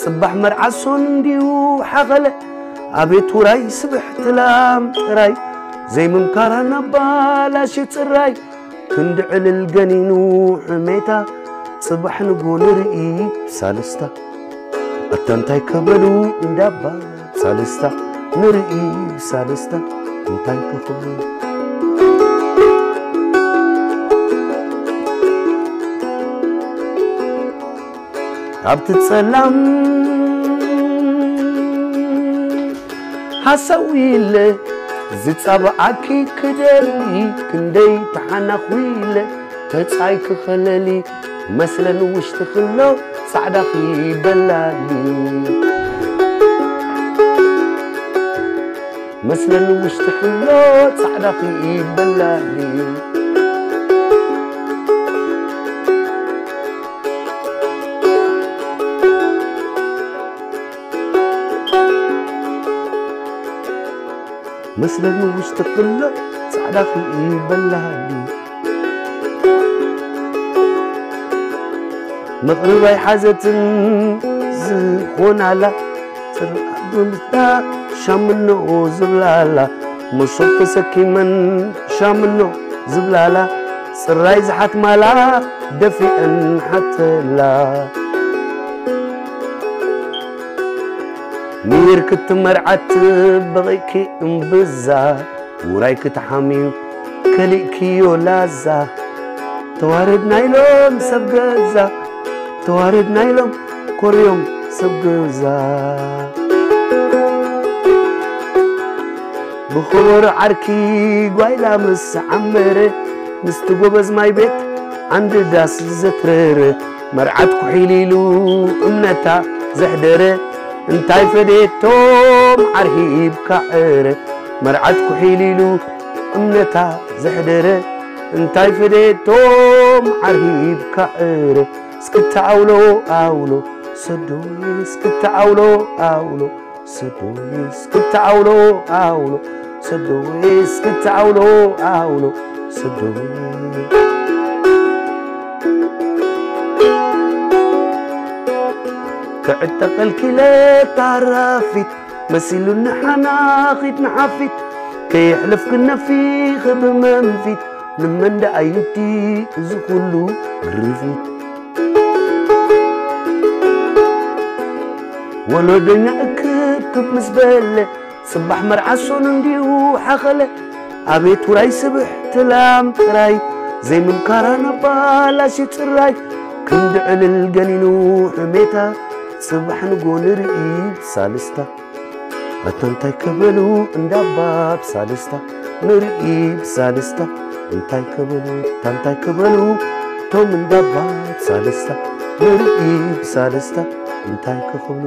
ጽባሕ መርዓ ሶን እንዲዩ ሓኸለ ኣቤት ውራይ ስብሕቲ ላም ጥራይ ዘይምምካራ ናባላሽ ጽራይ ክንዲ ዕልል ገኒኑ ሕሜታ ጽባሕ ንጎ ንርኢ ሳልስታ ኣታ እንታይ ከበሉ እንዳባ ሳልስታ ንርኢ ሳልስታ እንታይ ከኽብሉ ኣብቲ ጸላም ሓሳዊ ኢለ ዝጻብዓኪ ክደሊ ክንደይ ተሓናኹ ኢለ ተጻይ ክኸለሊ መስለን ውሽጢ ክሎ ጻዕዳኺ በላሊ መስለን ውሽጢ ክሎ ጻዕዳኺ በላሊ መስለኒ ውሽጢ ክሎ ጻዕዳ ክኢ በላሃሊ መቕርብ ኣይሓዘትን ዝኾናላ ጽርዓት ብምታ ሻምኖ ዝብላላ መሶብ ተሰኪመን ሻምኖ ዝብላላ ጽራይ ዝሓትማላ ደፊአን ሓተላ ሚር ክትመርዓት በቒእኪ እምብዛ ውራይ ክትሓምዩ ከሊእክዮ ላዛ ተዋረድ ናይሎም ሰብ ገዛ ተዋረድ ናይሎም ኮርዮም ሰብ ገዛ ብኸበሮ ዓርኪ ጓይላ ምስ ዓመረ ምስቲ ጎበዝ ማይ ቤት ዓንዲ ዳስ ዘትረረ መርዓት ኩሒል ኢሉ እምነታ ዘሕደረ እንታይ ፈዴቶም ዓርሂብካ ዕረ መርዓት ኩሒል ኢሉ እምነታ ዘሕደረ እንታይ ፈዴቶም ዓርሂብካ ዕረ እስክታ ኣውሎ ኣውሎ ሰዶይ እስክታ ኣውሎ ኣውሎ ሰዶይ እስክታ ኣውሎ ኣውሎ ሰዶይ እስክታ ኣውሎ ኣውሎ ሰዶይ ክዕጠቐልኪ ለታራፊት መሲሉኒ ሓናኺት ንሓፊት ከየሕለፍክን ነፊኺ ብመንፊት ንመን ደኣ ዩቲ እዚ ኩሉ ግርፊት ወሎደኛ እክብክብ ምስ በለ ጽባሕ መርዓ ሶኑ እንዲዩ ሓኸለ ኣቤት ውራይ ስብሕቲ ላም ጥራይ ዘይምምካራ ነባላሽ ጽራይ ክንዲ ዕልል ገኒኑ ሕሜታ ጽባሕ ንጎ ንርኢ ሳልስታ ኣታ እንታይ ከበሉ እንዳባ ብሳልስታ ንርኢ ብሳልስታ እንታይ ክብሉ እንታይ ክብሉ እቶም እንዳባት ሳልስታ ንርኢ ብሳልስታ እንታይ ክኽብሉ